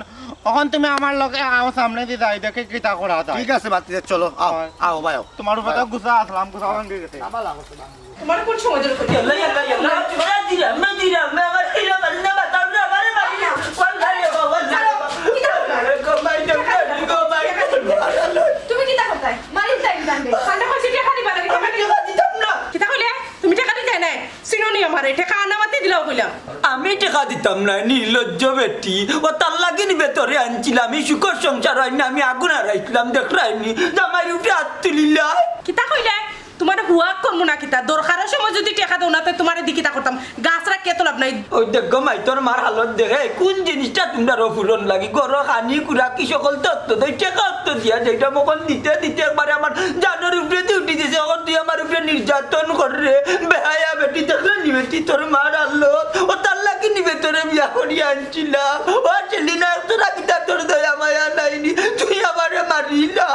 অখন তুমি আমার লগে আও, সামনে দি যাই, দেখি কিতা করা যায়। ঠিক আছে, ভাতিজা, চলো, আও, হয়। আও, ভাই, আও। তোমার উপরে তো ভাই, আও। গুছা আসলাম, গুছা ভাঙি গেছে। আবার লাগো, তোমার কোন সময় ধরে করি? ইয়াল্লা, ইয়াল্লা, ইয়াল্লা। মারি দিলাম, মারি দিলাম, আমার হিলা মারি না, বাতাও না, আমারে মারি না। ওয়াল্লাহ রে বাবা, ওয়াল্লাহ রে বাবা। কিতা? আরে গো, মারি দাও, মারি গো, মারি দাও। তুমি কিতা করতায়? মারি উঠাই দিলাম রে। কান্দা কইছি, টেকা দিবা না, আমি টেকা দিতাম না। কিতা কইলে? তুমি টেকা দিতায় নায়? চিনো নি আমারে, টেকা আনা মাত্রই দিলাও কইলাম। আমি টেকা দিতাম না, নির্লজ্জ বেটি। অতার লাগি নি বে তোরে আনছিলাম, ই সুখর সংসার অয় না, আমি আগুন হারাইছিলাম, দেখরায় নি? জামাইর উপরে আত তুলিলা। কিতা কইলে? তোমারে হুয়াক করমু না কিতা? দরকারর সময় যদি টেকা দেও না, তে তোমারে দি কিতা করতাম? গাছ রাখিয়া তো লাভ নাই। ওই দেখ গো মাই, তোর মার হালত দেখে, কোন জিনিসটা তোমরার অফুরন লাগি? ঘরো খানি, কুড়াকি সকল তো অত্ত দেয়, টেকা অত্ত দিয়া যাইতাম, অখন দিতে দিতে একবারে আমার জানর উপরে দি উঠি দিছে, অখন তুই আমার উপরে নির্যাতন কররে, বেহায়া বেটি, দেখলে নি বেটি তোর মার হালত, অতার লাগি নি বে তোরে বিয়া করিয়া আনছিলাম। ও সেলিনা, তোরা কিতা তোর দয়া মায়া নাই নি, তুই আমারে মারিলা।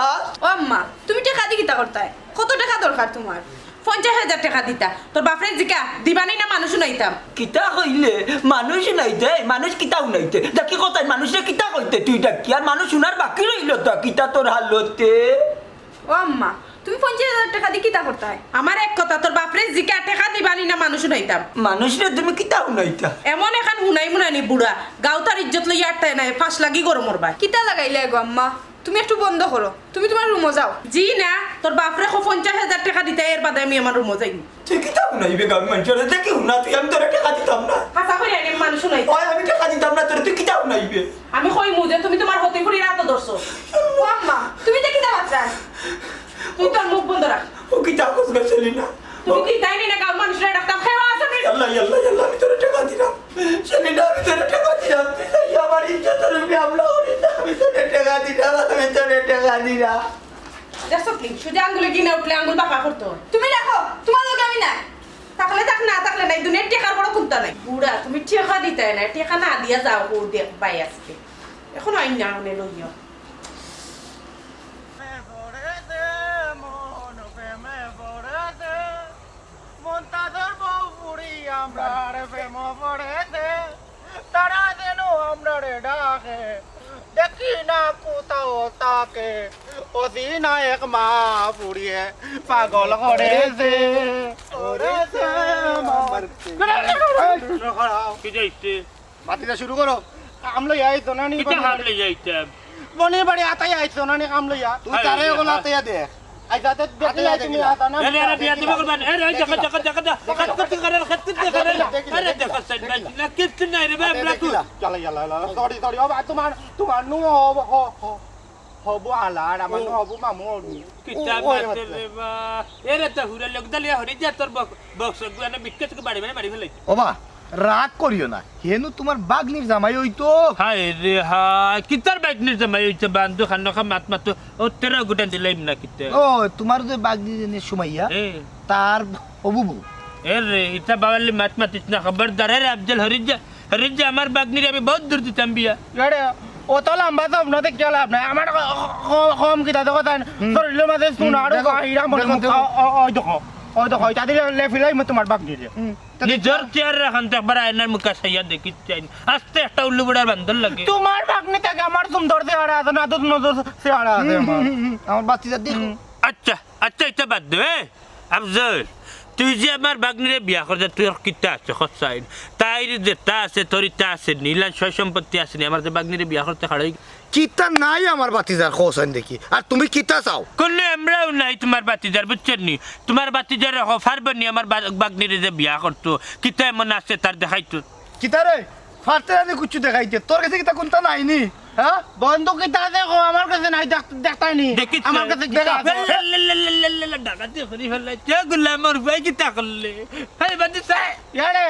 ও আম্মা, তুমি টেকা দি কিতা করতায়? কত টেকা দরকার তোমার? পঞ্চাশ হাজার টেকা দিতা। তোর বাপরে জিকা, দিবানি না মানুষ হুনাইতাম? কিতা কইলে? মানুষ হুনাইতে? মানুষ কিতা হুনাইতে? ডাকি কথায় মানুষরে কিতা কইতে তুই ডাকি? আর মানুষ হুনার বাকি রইল তো, কিতা তোর হালতে? ও আম্মা, তুমি পঞ্চাশ হাজার টেকা দি কিতা করতায়? আমার এক কথা, তোর বাপরে জিকা, টেকা দিবানি না মানুষ হুনাইতাম? মানুষরে তুমি কিতা হুনাইতা? এমন এখান হুনাইমু নানি বুড়া, গাঁওত আর ইজ্জত লইয়া আটতায় নাই, ফাঁস লাগি গরমর বায়। কিতা লাগাইলে গো আম্মা? তুমি একটু বন্ধ করো, তুমি তোমার রুমো যাও। জি না, তোর বাপরে কও পঞ্চাশ হাজার টেকা দিতা, এর বাদে আমি আমার রুমো যাইমু। তুই কিতা হুনাইবে গাঁওর মানষরে? দেখি হুনা তুই, আমি তোরে টেকা দিতাম না। হাছা কইরা নি মানুষ হুনাই। ওই আমি টেকা দিতাম না তোরে, তুই কিতা হুনাইবে? আমি কইমু যে তুমি তোমার হতি ফুড়ির আতো ধরছো। ও আম্মা, তুমি দেখি দা বাচ্চা। তুই তোর মুখ বন্ধ রাখ। ও কিতা কস গো সেলিনা? তুমি কিতা নি না গাঁওর মানষরে ডাকতাম, খেয়ে আসো নি। আল্লাহ, আল্লাহ, আল্লাহ, আমি তোরে টেকা দিলাম। সেলিনা, আমি তোরে টেকা দিলাম, তুই যাই আমার ইজ্জতর উপরে হামলা করিস না, আমি তোরে টেকা দিলাম, আমি তোরে টেকা দিলাম। দেখছো কি? সোজা আঙ্গুলে ঘি না উঠলে আঙ্গুল বাঁকা করতে হয়। তুমি রাখো, তোমার লগে আমি নাই। থাকলে থাক, না থাকলে নাই, দুনিয়ার টেকার বড় কুন্তা নাই। বুড়া, তুমি টেকা দিতায় না, টেকা না দিয়া যাও, ও দেখবায় আজকে। এখন আইন না, মনে লইও। প্রেমে পড়েছে, মন তাদের বউ পুড়ি আমরার প্রেমে পড়েছে। তারা তাও তাকে অসি না এক মা পুড়িয়ে পাগল করেছে। ওরে সে আমার কি যাইছে? মাতিটা শুরু করো। কাম লইয়া আইছো না নি? কিতা কাম লইয়া আইতাম? বনির বাড়ি আতাই আইছো না নি কাম লইয়া? তুই আরে তারে রে, এখন হ্যাঁ। আতাইয়া দে। আই যাতে দেখি আতাইয়া আই তুমি দেখি। আতা না। এরে, এরে, বিয়া দিবা করবা না। এরে, এই দেখো, দেখো, দেখো, দেখো। দেখো, দেখো, দেখো। আরে, দেখো, সাইড মাইছি না, কিচ্ছু নাই রে, ভাই, আমরা তো। ইয়ালা, ইয়ালা, ইয়ালা। সরি, সরি, ও ভাই, তোমার, তোমার নু, হ, হ, হ, হবু আলার, আমার নু হবু মামু অইবো। কিতা ও, ও, মাতে রে বা। এরে তো হুরা লোক দালিয়া হরি যা তোর বক-, বক্স গুয়ানে বিক্কেট বাড়ি মানে মারি ফেলাই। ও বা, রাগ করিও না। হেনু তোমার বাগনির জামাই অইতো। হায় রে হায়, কিতার বাগনির জামাই অইতো? বান্দু খান নখা মাত মাতো, ও তেরো গুটান দিলাইম না কিতা? ও, তোমার যে বাগনির এনে সুমাইয়া, এ। তার হবু বউ। এ রে, ইতা বাবালি মাত মাতিস না, খবরদার। এ রে আফজল, হরিজ্জা, হরিজ্জা, আমার বাগনিরে আমি বহুত দূর দিতাম বিয়া। এরে, অত লম্বা স্বপ্ন দেখিয়া লাভ নাই। আমার ক-, ক-, কম কিতা দেখো তাই না? হুম। শরীরের মাঝে হুম, সোনার দেখো, গাহিরা মনে দেখো, দেখো। অ-, অ-, ওই দেখো, ওই দেখো, ইতা দিলে লেফিলাই মতো তোমার বাগনিরে। হুম। নিজর চেহারা এখন তো একবার আয়নার মুখা চাইয়া দেখিস চাই। আস্তে একটা উল্লু বুড়ার বান্দর লাগে। তোমার বাগনি থেকে আমার সুন্দর চেহারা আছে না, তো নজর চেহারা আছে হুম, আমার। হুম, হুম, হুম। আমার বাচ্চা দেখো। হুম। আচ্ছা, আচ্ছা, ইতা বাদ দে, এ? আফজল, তুই যে আমার বাগনিরে বিয়া করতে, তুই আর কিতা আছে, খরচাইন? তাইর যেটা আছে, তোর ইতা আছে নি, ইলান সয় সম্পত্তি আছে নি, আমার যে বাগনিরে বিয়া করতে খাড়াই। কিতা নাই আমার বাতিজার, খোসাইন দেখি। আর তুমি কিতা চাও? কোনো আমরাও নাই তোমার বাতিজার, বুঝছো নি? তোমার বাতিজার হ-, পারবো নি আমার বা-, বাগনিরে যে বিয়া করতো, কিতা এমন আছে তার দেখাইতো। কিতা রে? ফারতে জানি কুচ্ছু দেখাইতে। তোর কাছে কিতা কুন্তা নাই নি? হ্যাঁ? বন্ধু কিতা আছে গো? আমার কাছে নাই, দেখ-, দেখতাই নি। দেখিস আমার না? কাছে কিতা কিতা আছে? লে, লে, লে, লে, লে, লে, ডাকাতি করি ফেললে। কে গুলাম ওর ভাই কিতা করলে? এই বাদে সে ইয়ারে,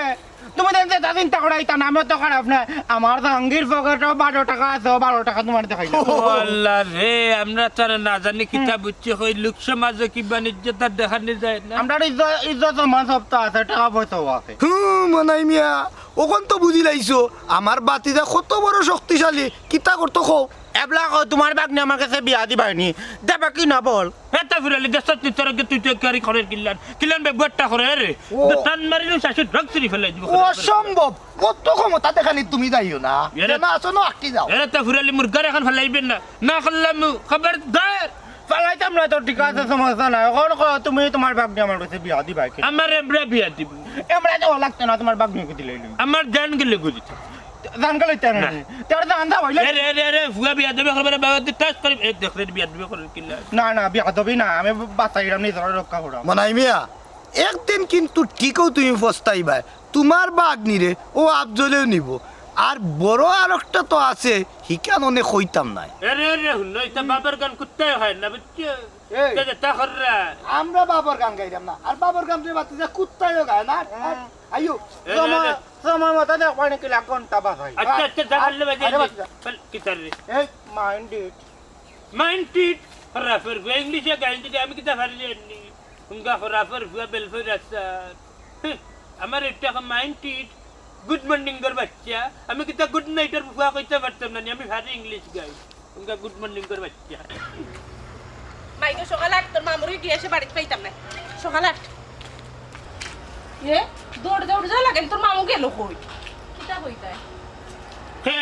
তুমি দেন যে তা চিন্তা করা, ইতা নামে তো খারাপ না। আমার জাহাঙ্গীর পকেটও বারো টাকা আছে, ও বারো টাকা তোমার দেখাই না। ও আল্লাহ রে, আমরা তারা না জানি কিতা বুঝছি, কই লোক সমাজে কি বাণিজ্য তার দেখানি যায় না। আমরা ইজ্জত, ইজ্জত সম্মান সব তো আছে, টাকা পয়সাও আছে। হুম, মনাই মিয়া, অখন তো বুঝি লাইছো, আমার বাতিজা কত বড় শক্তিশালী, কিতা করতো কও? এবলা কও, তোমার বাগনি আমার কাছে বিয়া দিবায়নি, দেবা কি না বল? এটা ফিরালি দেশত নিতে রাখে তুই তো কারি করে কিল্লান, কিল্লান বেগুয়ারটা করে রে। ও। তো টান মারিলে শাশুড় রং চুরি ফেলাই দিব। অসম্ভব, কত ক্ষমতা দেখানি তুমি যাইও না। এরে, যে না আসো না আটকি যাও। এরে তো ফিরালি মুরগার এখন ফেলাইবেন না, না করলাম খবরদার। ফালাইতাম না তো, ঠিক আছে, সমস্যা নাই। এখন কও তুমি তোমার বাগনি আমার কাছে বিয়া দিবা কি? আমার এবড়া বিয়া দিব। এবড়া তো লাগতো না, তোমার বাগনিকে দিলে হইল। আমার জান গেলে গুজিত। জান গেলে তেন না। তের জান দা হইলে। এরে, এরে, এরে, ফুয়া বিয়া দিবে করবে রে বাবা, তুই টাচ করি। এ, দেখ রে, বিয়া দিবে করবে কিলা। না, না, বিয়া দিবি না, আমি বাঁচাইলাম, নিজের রক্ষা করাম। মনাই মিয়া, একদিন কিন্তু ঠিকও তুমি পস্তাইবায়। তোমার বাগনিরে ও আফজলেও নিব। আর বড় আরোকটা তো আছে, হিকান অনে কইতাম নাই। এরে, এরে, হুনো, ইতা বাবার গান কুত্তায় হয় না, বুঝছো? এই, তে যেতা কররা। আমরা বাবার গান গাইলাম না, আর বাবার গান যে বাতি যে কুত্তায়ও গায় না। হুম। আইও, এরে, সময়, এরে। সময় মতো দেখ, পানি কিলা ঘন্টা বাজাই। আচ্ছা, আচ্ছা, যা আর, করলে বাজে, আরে বাচ্চা। চল, কিতার রে? এই, mind it। Mind it। খরাফর ফুয়া, ইংলিশে গাইল দিতে আমি কিতা পারি জানি? হুঙ্গা খরাফর ফুয়া বেলফই রাস্তার। হুঁ, আমার একটা এখন mind it। Good morning গর বাচ্চা। আমি কিতা good night এর ফুয়া কইতে পারতাম না নি, আমি পারি ইংলিশ গাই। হুঙ্গা good morning গর বাচ্চা। মাই গো, সকাল আট, তোর মামুরে গিয়া এসে বাড়িত পাইতাম না। সকাল আট। এ, দৌড় দৌড় যা লাগে, তোর মামু গেল কই? কিতা কইতায়? হে,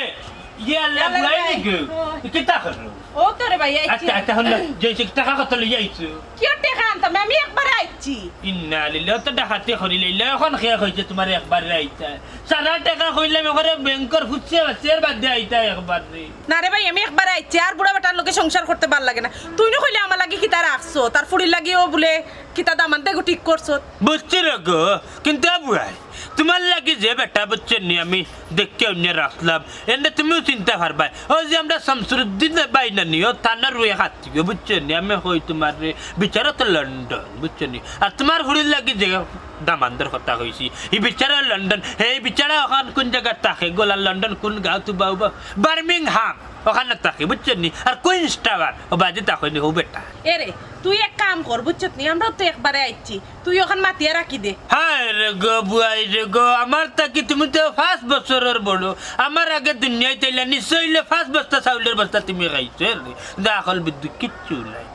ইয়া আল্লাহ, ইয়াল্লা বুড়াই ভাই। নি গো? ও। কিতা করলো? ও তো রে ভাই, আইছি। আচ্ছা, আচ্ছা, হলো, যে সে টাকা কত লইয়া আইছো? কিয় টাকা আনতাম? আমি একবারে আইছি। ইন্না লিল্লাহ, তো ডাকাতি করি লইলা, এখন কে কইছে তোমার একবারে আইতা? সারা টাকা কইলাম, একবারে ব্যাংকর ফুটছে, বাচ্চার বাদ দিয়ে আইতা একবার রে। না রে ভাই, আমি একবারে আইছি, আর বুড়া বেটার লগে সংসার করতে ভালা লাগে না। তুই না কইলে আমার লাগি কিতা রাখছো, তার ফুড়ির লাগিও বুলে কিতা দামান দেখো ঠিক করছো। বুঝছি রে গো, কিন্তু আবু ভাই, তোমার লাগি যে বেটা বুঝছো নি আমি দেখে অন্য রাখলাম, এনে তুমিও চিনতে পারবায়। ও যে আমরা শামসুরুদ্দিন ভাই না নি, ও থানার রুয়ে খাচ্ছি গো, বুঝছো নি? আমি কই তোমার রে, বিচারো তো লন্ডন, বুঝছো নি? আর তোমার ফুড়ির লাগি যে দামান্দর কথা কইছি, ই বিচারা লন্ডন, হে বিচারা ওখান কোন জায়গা থাকে, গোলা লন্ডন কোন গাঁও তুবা উবা, বার্মিংহাম, ওখানে থাকে, বুঝছো নি? আর কুইন্স টাওয়ার, ও বাজে থাকে নি, ও বেটা। এরে, তুই এক কাম কর, বুঝছত নি? আমরাও তো একবারে আইছি, তুই ওখান মাতিয়া রাখি দে। হায় রে গো, বুয়াই রে গো, আমার তাকি তুমি তো পাঁচ বছরর বড়, আমার আগে দুনিয়াত আইলা, নিশ্চয় হইলে পাঁচ বস্তা চাউলর বস্তা তুমি খাইছো, এরে, যা আকল বুদ্ধি কিচ্ছু নাই।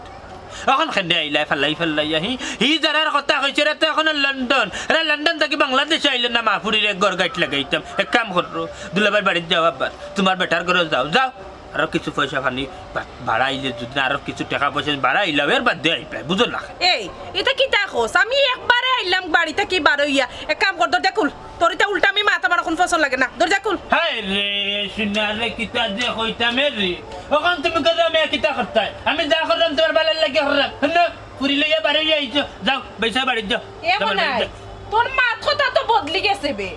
অখন খেদে আইলাই ফালাই ফালাই আহি, হি যারার কথা কইছে, এরা তো এখন লন্ডন, এরা লন্ডন থাকি বাংলাদেশে আইলে না, মা ফুড়িরে ঘর গাইট লাগাইতাম। এক কাম করো, দুলাভাইর বাড়িত যাও, আবার তোমার বেটার ঘরে যাও, যাও। আরো কিছু পয়সা পানি বা-, বাড়াইলে, যদি আরো কিছু টেকা পয়সা বাড়াইলাম, এর বাদে আইবায়, বুঝো না? এই, ইতা কিতা কস? আমি একবারে আইলাম বাড়ি থাকি বারইয়া। এক কাম কর, দরজা খুল। তোর ইতা উল্টা আমি মাত আমার অখন পছন্দ লাগে না। দরজা খুল। হায় রে, শুনা রে, কিতা যে কইতাম এ রে। অখন তুমি কইরায় আমি কিতা করতায়? আমি যা কররাম তুমার ভালার লাগি কররাম। হুনো, ফুরি লইয়া বারইয়া আইছো। যাও, বেইসা বাড়িত যাও। এ যাও, বাড়িত মনাই, যাও। তোর মাত কথা তো বদলি গেছে বে।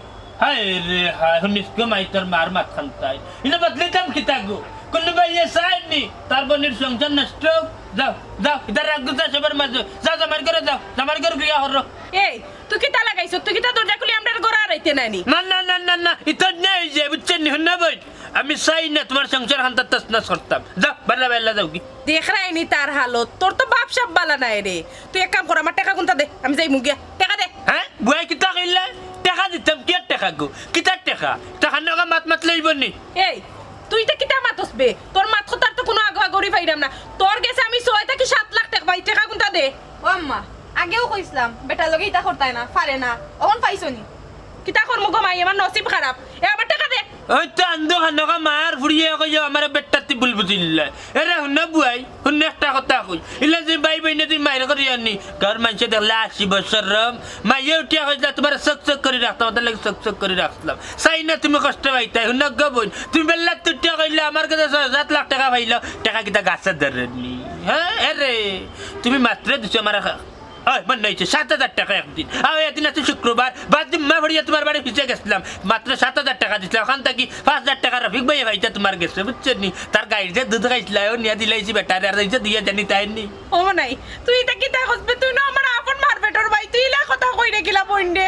হায় রে হায়, হুনিস গো মাই, তোর মার মাত খান্তাই। ইনো বদলিতাম কিতা গো? কুনু ভাইয়ে চায়নি তার বইনর সংসার নষ্ট অউক? যাও, যাও, ইতা রাগ গুছা সবার মাঝে। যাও, জামাইর ঘরো যাও, জামাইর ঘরো বিয়া করো। এই, তুই কিতা লাগাইছস? তুই কিতা দরজা খুলি আমরার ঘরো আইতে নায়নি? না, না, না, না, না, ইতা নেই যে, বুঝছইন নি, হুনো বইন? আমি চাই না তুমার সংসার খান্তা তছনছ করতাম। যাও, বারলা, বারলা যাওগি। দেখরায়নি তার হালত, তোর তো বাপ সাপ ভালা নায় রে। তুই এক কাম কর, আমার টেকা কুন্তা দে, আমি যাইমু গিয়া। টেকা দে। হ্যাঁ? বুয়াই কিতা কইলা? টেকা দিতাম, কিয়ার টেকা গো? কিতার টেকা? টেকা নগা মাত মাতলে অইবো নি? এই, তুই ইতা কিতা মাতস বে? তোর মাত কথার তো কুনু আগু আগরি পাইরাম না। তোর গেছে আমি ছয় থাকি সাত লাখ টেকা পাই, টেকা কুন্তা দে। ও আম্মা, আগেও কইছলাম, বেটার লগে ইতা করতায় না, পারে না। অখন পাইছো নি? কিতা করমু গো মাই, আমার নসিব খারাপ। এ, আমার টেকা দে। ওই তো আন্দো খানোকা মার ফুড়িয়ে কইও, আমারে বেটাত্তি ভুল বুঝিল্লা। এরে হুনো বুয়াই, হুনো একটা কথা কই। ইলা যে ভাই বইনে তুই মাইর করি আনি, গাঁওর মানষে দেখলে আশি বছর রম। মাইয়ে উঠিয়া কইলা, তুমারে চক চক করি রাখতাম, অতার লাগি চক চক করি রাখলাম। চাই না তুমি কষ্ট পাইতায়, হুনো গো বইন। তুমি বেল্লাত উঠিয়া কইলা, আমার গেছে ছয় সাত লাখ টেকা পাইলাও, টেকা কিতা গাছে ধরেনি? হ্যাঁ, এরে, তুমি মাত্র দিছো আমার খা-, ওই, মনে অইছে, সাত হাজার টেকা একদিন। আর একদিন আছে শুক্রবার, বাদ জুম্মা পড়িয়া তুমার বাড়ি পিছে গেছলাম, মাত্র সাত হাজার টেকা দিছলাম, অখান থাকি পাঁচ হাজার টেকা রফিক ভাইয়ে পাইতা তুমার গেছে, বুঝছো নি? তার গাইর যে দুধ খাইছলা, অউ নিয়া দিলাইছি বেটারে, আর অইছে দুইয়া জানি তাই নি। ও নাই, তুই ইতা কিতা কস বে? তুই না আমার আপন মার পেটর ভাই, তুই ইলা কথা কইরে কিলা বইন রে?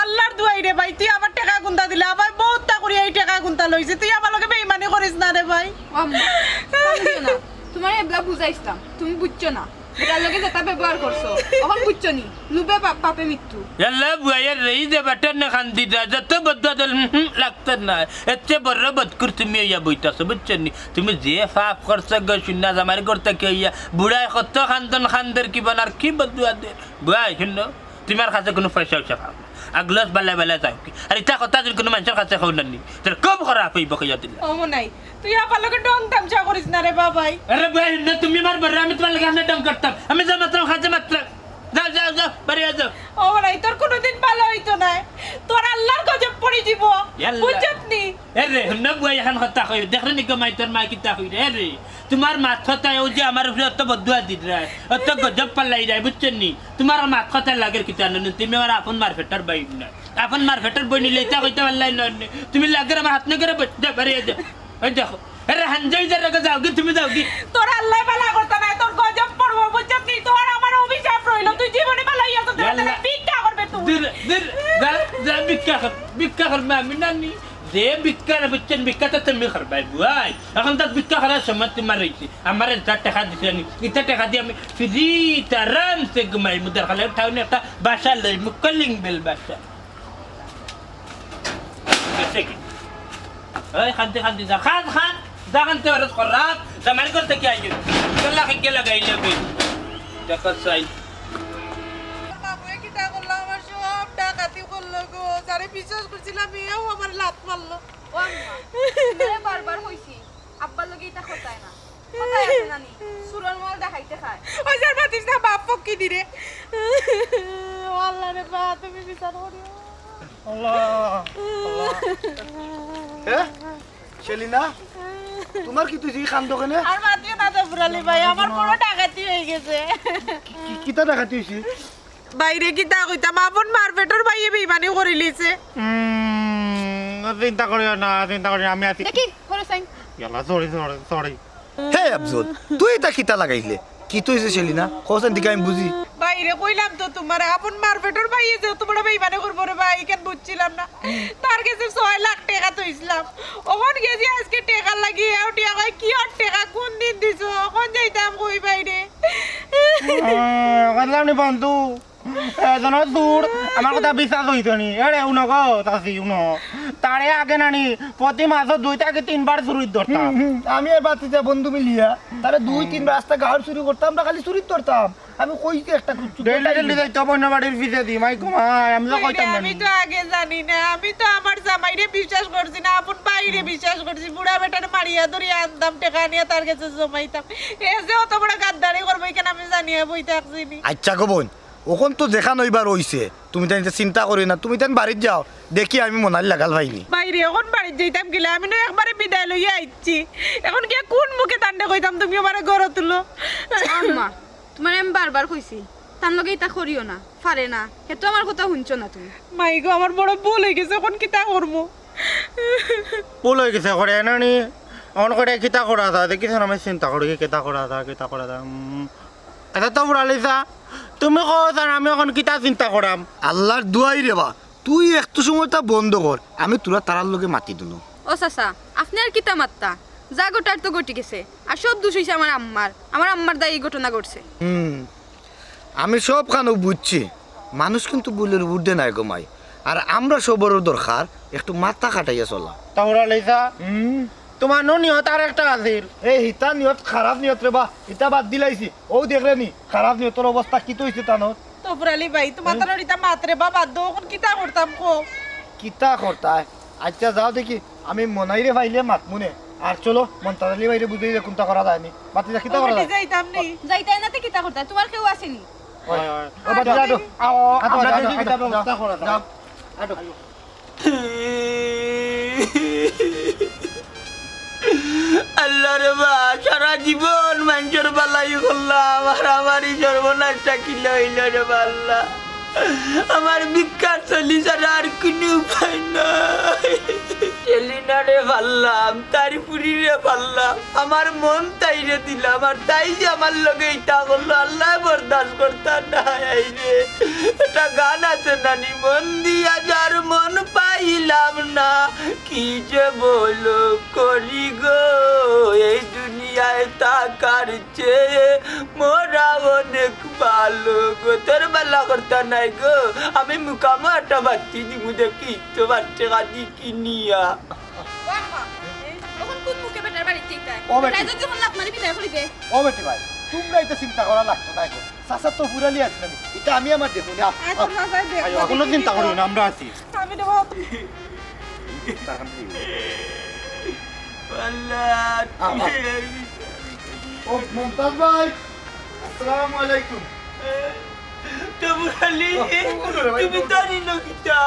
আল্লার দুয়াই রে ভাই, তুই আমার টেকা কুন্তা দিলা, ভাই বউত তা করি এই টেকা কুন্তা লইছে, তুই আমার লগে বেইমানি করিস না রে ভাই। ও আম্মা, কান্দিও না, তুমারে এবলা বুঝাইছলাম, তুমি বুঝছো না। বেটার লগে যেতা ব্যবহার করছো, অখন বুঝছো নি? লুবে পা-, পাপে মৃত্যু। ইয়াল্লা বুয়াইয়ার রে, ই যে বেটার না খান্দি দা, যত বদদুয়া দিল, হুম, হুম, লাগতো না। এর চেয়ে বড় বদকুর তুমি অইয়া বইতাছো, বুঝছো নি? তুমি যে পাপ করছো গো, শুনা জামাইর ঘর থাকি অইয়া, বুড়ায় কত খান্দন খান্দের কি বানার কি বদদুয়া দের। বুয়াই, হুনো, তুমার কাছে কুনু পয়সা উইসা পাও না। আগলস বালা বালা যাওগি। আর ইতা কথা যদি কুনু মানষর কাছে কও না নি, তাইলে খুব খারাপ অইবো কইয়া দিলাম। ও মনাই, তুই আবার লগে ঢং তামশা করিস না রে বাবাই। আরে ভাই, না তুমি আমার বড়, আমি তুমার লগে আমনে ঢং করতাম। আমি যা মাত্র কাজে মাত্র। যাও, যাও, যাও, বাড়ি যাও। ও মনাই, তোর কুনুদিন ভালা অইতো নায়। তোর আল্লার গজব পড়ি যিবো। ইয়াল্লা। বুঝছত নি? এরে, হুনো বুয়াই, অখন কথা কই। দেখরে নি গো মাই, তোর মাই কিতা কইরে? এরে, তুমার মাত কথায় অউ যে আমার উপরে অত বদদুয়া দিরায়, অত গজব ফালাইরায়, বুঝছো নি? তুমার মাত কথায় লাগের কিতা নানি, তুমি আমার আপন মার পেটর ভাই না। আপন মার পেটর বইন অইলে ইতা কইতা পারলায় না নি। তুমি লাগের আমার হাত নগরে বই-, দে, বাড়ি দে। ওই দেখো, এরে হানজই যে রেগে যাওগি, তুমি যাওগি। তোর আল্লায় ভালা করতা নায়, তোর গজব পড়বো, বুঝছত নি? তোর আমার অভিশাপ রইলো, তুই জীবনে ভালা অইয়া তো ইয়াল্লা। ভিক্ষা করবে তুই। দূর, দূর, যা, যা, ভিক্ষা কর, ভিক্ষা করবে আমি নানি। যে ভিক্ষা না বুঝছইন, ভিক্ষা তো তুমি করবায় বুয়াই। অখন তো ভিক্ষা করার সময় তুমার অইছে। আমারে যা টেকা দিছে নি, ইতা টেকা দি আমি ফ্রিতে আরামসে ঘুমাইমু। দরকার লাগে টাউনে একটা বাসা লইমু, কলিং বেল বাসা। গেছে কি? ওই খান্তি খান্তি যা, খান, খান। যা খান্তি ওরা কর রাত, জামাইর ঘর থাকি আইও। চল না, খাইকে লাগাইলে কই। দেখো চাই। বাবুয়ে কিতা করলো, আমার সব ডাকাতি করলো গো। যারে বিশ্বাস করছিলাম, এও আমার লাত মারলো। ও আম্মা, তুমারে বারবার কইছি, আব্বার লগে ইতা করতায় না। কথায় আছে নানি, চুরর মাল ডাকাইতে খায়। ওই যার মাতিস না, বাপ ফকিনি রে। ও আল্লাহ রে বা, তুমি বিচার করিও। আল্লাহ, আল্লাহ। এ? সেলিনা? তুমার কিতা অইছে? ই কান্দো কেনে? আর মাতিও না তো, ফুরালি ভাই, আমার বড় ডাকাতি অই গেছে। কি, কি, কিতা ডাকাতি অইছে? ভাইরে, কিতা কইতাম, আপন মার পেটর ভাইয়ে বেইমানি করিলিছে। উম, চিন্তা করিও না, চিন্তা করিও না, আমি আছি। দেখি, করো সাইন। ইয়াল্লা, sorry, sorry, sorry। হে আফজল, তুই ইতা কিতা লাগাইলে? কিতা অইছে সেলিনা? কও চাইন দেখি আমি বুঝি। ভাইরে, কইলাম তো তুমারে, আপন মার পেটর ভাইয়ে যে তুমারে বেইমানি করবো রে ভাই, ইখান বুঝছিলাম না। তার গেছে ছয় লাখ টেকা থইছলাম। অখন গেছি আইজকে টেকার লাগি, এও টেকা কয়, কিওর টেকা, কুনদিন দিছো? অখন যাইতাম কই ভাইরে? আহ, কাটলাম নি বন্ধু। এজনর চুর, আমার কথা বিশ্বাস অইতো নি। এরে, উনো গো, চাচি, উনো। তারে আগে নানি, প্রতি মাসো দুই থাকি তিনবার চুরিত ধরতাম। হুম, হুম, আমি আর বাতিজা বন্ধু মিলিয়া, তারে দুই তিনবার আস্তা গাউর চুরি করতাম, আমরা খালি চুরিত ধরতাম। আমি কইছি একটা কুচ্ছু ডেইলি, ডেইলি যাইতো বইনর বাড়ির পিছেদি, মাই গো মাই, আমি তো কইতাম না। আমি তো আগে জানি না, আমি তো আমার জামাইরে বিশ্বাস করছি না, আপন ভাইরে বিশ্বাস করছি, বুড়া বেটারে মারিয়া ধরিয়া আনতাম, টেকা নিয়া তার গেছে জমাইতাম। এ যে অত বড় গাদ্দারি করবো, ইখান আমি জানিয়া বই থাকছি নি। আচ্ছা গো বইন, অখন তো যেখান অইবার অইছে, তুমি তাইন ইতা চিন্তা করিও না, তুমি তাইন বাড়িত যাও, দেখি আমি মনাইর লাগাল পাই নি। ভাইরে, অখন বাড়িত যাইতাম কিলা, আমি নু একবারে বিদায় লইয়া আইছি। অখন গিয়া কুন মুখে তানরে কইতাম, তুমি আমারে ঘরো তুলো। আম্মা, তুমারে আমি বারবার কইছি, তান লগে ইতা করিও না, পারে না, হে তো আমার কথা হুনছো না তুমি। মাই গো, আমার বড় ভুল অইগেছে, অখন কিতা করমু? ভুল অইগেছে, করে নানি, অখন করে কিতা করা যায়, দেখি আমি চিন্তা করি, কিতা করা যায়, কিতা করা যায়। উম, আচ্ছা তো ফুরালিছা, তুমি কও ছাইন, আমি অখন কিতা চিন্তা করাম? আল্লার দুয়াই রেবা, তুই একটু সময় তা বন্ধ কর, আমি তুরা তারার লগে মাতি দিনু। ও চাচা, আপনে আর কিতা মাততা? যা ঘটার তো ঘটি গেছে, আর সব দুষ অইছে আমার আম্মার। আমার আম্মার দায় ই ঘটনা ঘটছে। হুম, আমি সবখানউ বুঝছি, মানুষ কিন্তু ভুলর ঊর্ধ্বে নায় গো মাই। আর আমরা সবরর দরকার একটু মাথা খাটাইয়া চলা। তা ফুরালিছা, হুম। তুমার নু নিয়ত আর একটা আছিল। এ, হিতা নিয়ত, খারাপ নিয়ত রেবা, ইতা বাদ দিলাইছি। অউ দেখরে নি, খারাপ নিয়তর অবস্থা কিতা অইছে তানর। তো ফুরালি ভাই, তুমার তানর ইতা মাত রেবা, বাদ দেও, অখন কিতা করতাম কও? কিতা করতায়? আচ্ছা যাও দেখি, আমি মনাইরে পাইলে মাতমুনে। আর চলো, মন্তাজ আলী ভাইরে বুঝাইলে কুনতা করা যায় নি। বাতিজা কিতা করা যায়? যাইতাম নি। যাইতায় না তে কিতা করতায়? তুমার কেউ আছে নি? অয়, অয়। ও বাতিজা, আটো। আও, আটো, আমরা আটো, দেখি আটো, কিতা আটো, ব্যবস্থা করা যায়। যাও। আটো। আল্লাহ রে বা, সারা জীবন মানষর বালাই করলাম, আর আমার ই সর্বনাশটা কিলা অইলো রে বা আল্লাহ। আমার ভিক্ষার থলি ছাড়া আর কুনু উপায় নাই। সেলিনারে পাইলাম, তার ফুরিরে পাইলাম, আমার মন তাইরে দিলাম, আর তাই যে আমার লগে ইতা করলো, আল্লায় বরদাস্ত করতা নায় রে। একটা গান আছে নানি, মন দিয়া যার মন পাইলাম না, কি যে বলো করি গো, এই দুনিয়ায় থাকার চেয়ে মরা অনেক ভালো গো। তোর বালা করতা নায় গো, আমি মুকামো একটা বাত্তি দিমু দেখি, তো বাত্তি কাদি কিনিয়া। ও আম্মা, অখন কুন মুখে বেটার বাড়িত যাইতায়? ও বেটি। বেটায় যদি অখন লাত মারি বিদায় করি দে। ও বেটি ভাই, তুমরা ইতা চিন্তা করা লাগতো নায় গো। চাচার তো ফুরালি আছে না, ইতা আমি আমার দেখমু নে, আও, আচ্ছা, আও। চাচা, দেখ, আও, আও। কুনু চিন্তা করিও না, আমরা আছি। আমি দেব। আল্লাহ, আও, আও। ও মন্তাজ ভাই, আসসালামু আলাইকুম। তো ফুরালি, ও, ও, ও, ও, তুমি ও, তানি নকিতা?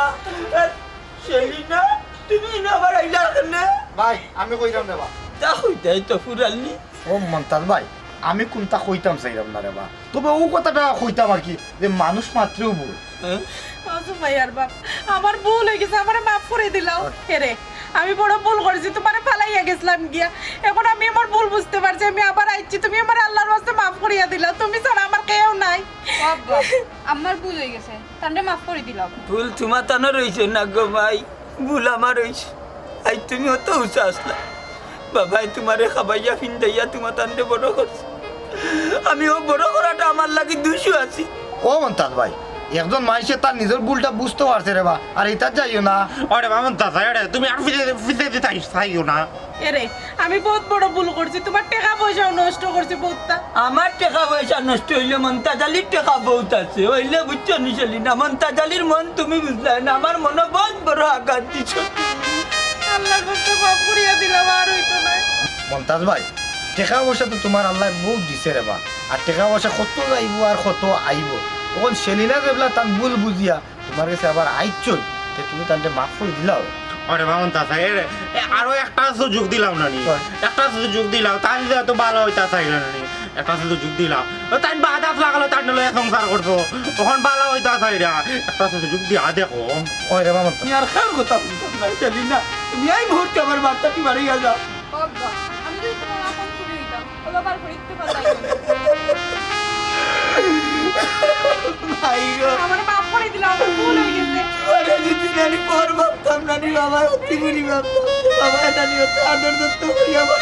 সেলিনা, তুমি ইনো আবার আইলা কেনে? ভাই, আমি কইরাম রে বা। তা কইতায় তো ফুরালি। ও মন্তাজ ভাই, আমি কুনতা কইতাম চাইরাম না রে বা, তবে অউ কথাটা কইতাম আর কি, যে মানুষ মাত্রেউ ভুল। হ্যাঁ? ও সুমাইয়ার বাপ, আমার ভুল অইগেছে, আমারে মাফ করি দিলাও। এরে, আমি বড় ভুল করছি, তুমারে ফালাইয়া গেছলাম গিয়া। অখন আমি আমার ভুল বুঝতে পারছি, আমি আবার আইছি, তুমি আমারে আল্লার ওয়াস্তে মাফ করিয়া দিলাও, তুমি ছাড়া আমার কেউ নাই। ও আব্বা, আমার ভুল অইগেছে, তানরে মাফ করি দিলাও। ভুল তুমার তানর অইছে না গো মাই, ভুল আমার অইছে। আইজ তুমি অত উঁচা আছলা। বাবায় তুমারে খাবাইয়া ফিন্দাইয়া তুমার তানরে বড় করছে। আমি অউ বড় করাটা আমার লাগি দুষও আছি। ও মন্তাজ ভাই, একজন মানষে তার নিজর ভুলটা বুঝতো পারছে রে বা, আর ইতাত যাইও না। ওরে বা মন্তাজ ভাই, ওরে, তুমি আর ফিরে, ফিরে দিতে চাইও না। এরে, আমি বউত বড় ভুল করছি, তুমার টেকা পয়সাও নষ্ট করছি বউততা। আমার টেকা পয়সা নষ্ট অইলে মন্তাজ আলীর টেকা বউত আছে, অইলে বুঝছো নি সেলিনা, মন্তাজ আলীর মন তুমি বুঝলায় না, আমার মনো বউত বড় আঘাত দিছো। আল্লার ওয়াস্তে মাফ করিয়া দিলাও, আর অইতো নায়। মন্তাজ ভাই, টেকা পয়সা তো তুমার আল্লায় বউত দিছে রে বা, আর টেকা পয়সা কত যাইবো আর কত আইবো, অখন সেলিনা যেবলা তান ভুল বুঝিয়া তুমার গেছে আবার আইছইন, তে তুমি তানরে মাফ করি দিলাও। আরে বা মন্তাজ ভাই, এরে, এ, আরো একটা সুযোগ দিলাও না নি? হয়। একটা সুযোগ দিলাও, তাইন যে অত ভালা অইতা চাইরা না নি? একটা সুযোগ দিলাও। ও, তাইন বাদ আত লাগালো, তান লইয়া সংসার করতো। অখন ভালা অইতা চাইরা। একটা সুযোগ দিয়া দেখো। ওই রে বা মন্তাজ। তুমি আর কার কথা হুনতাম না, সেলিনা। তুমি এই মুহূর্তে আমার বাড়ি থাকি বারইয়া যাও। বাবা, আমি যদি তুমার আপন ফুরি অইতাম, ও বাবার ঘরে একটু কথা অইতো না। ভাই গো। আমারে মাফ করি দিলাও, আমার ভুল অইগেছে। আরে যদি নানি পর ভাবতাম নানি বাবা, অতি বুড়ি ভাবতাম। বাবা নানি অত আদর যত্ন করি আমার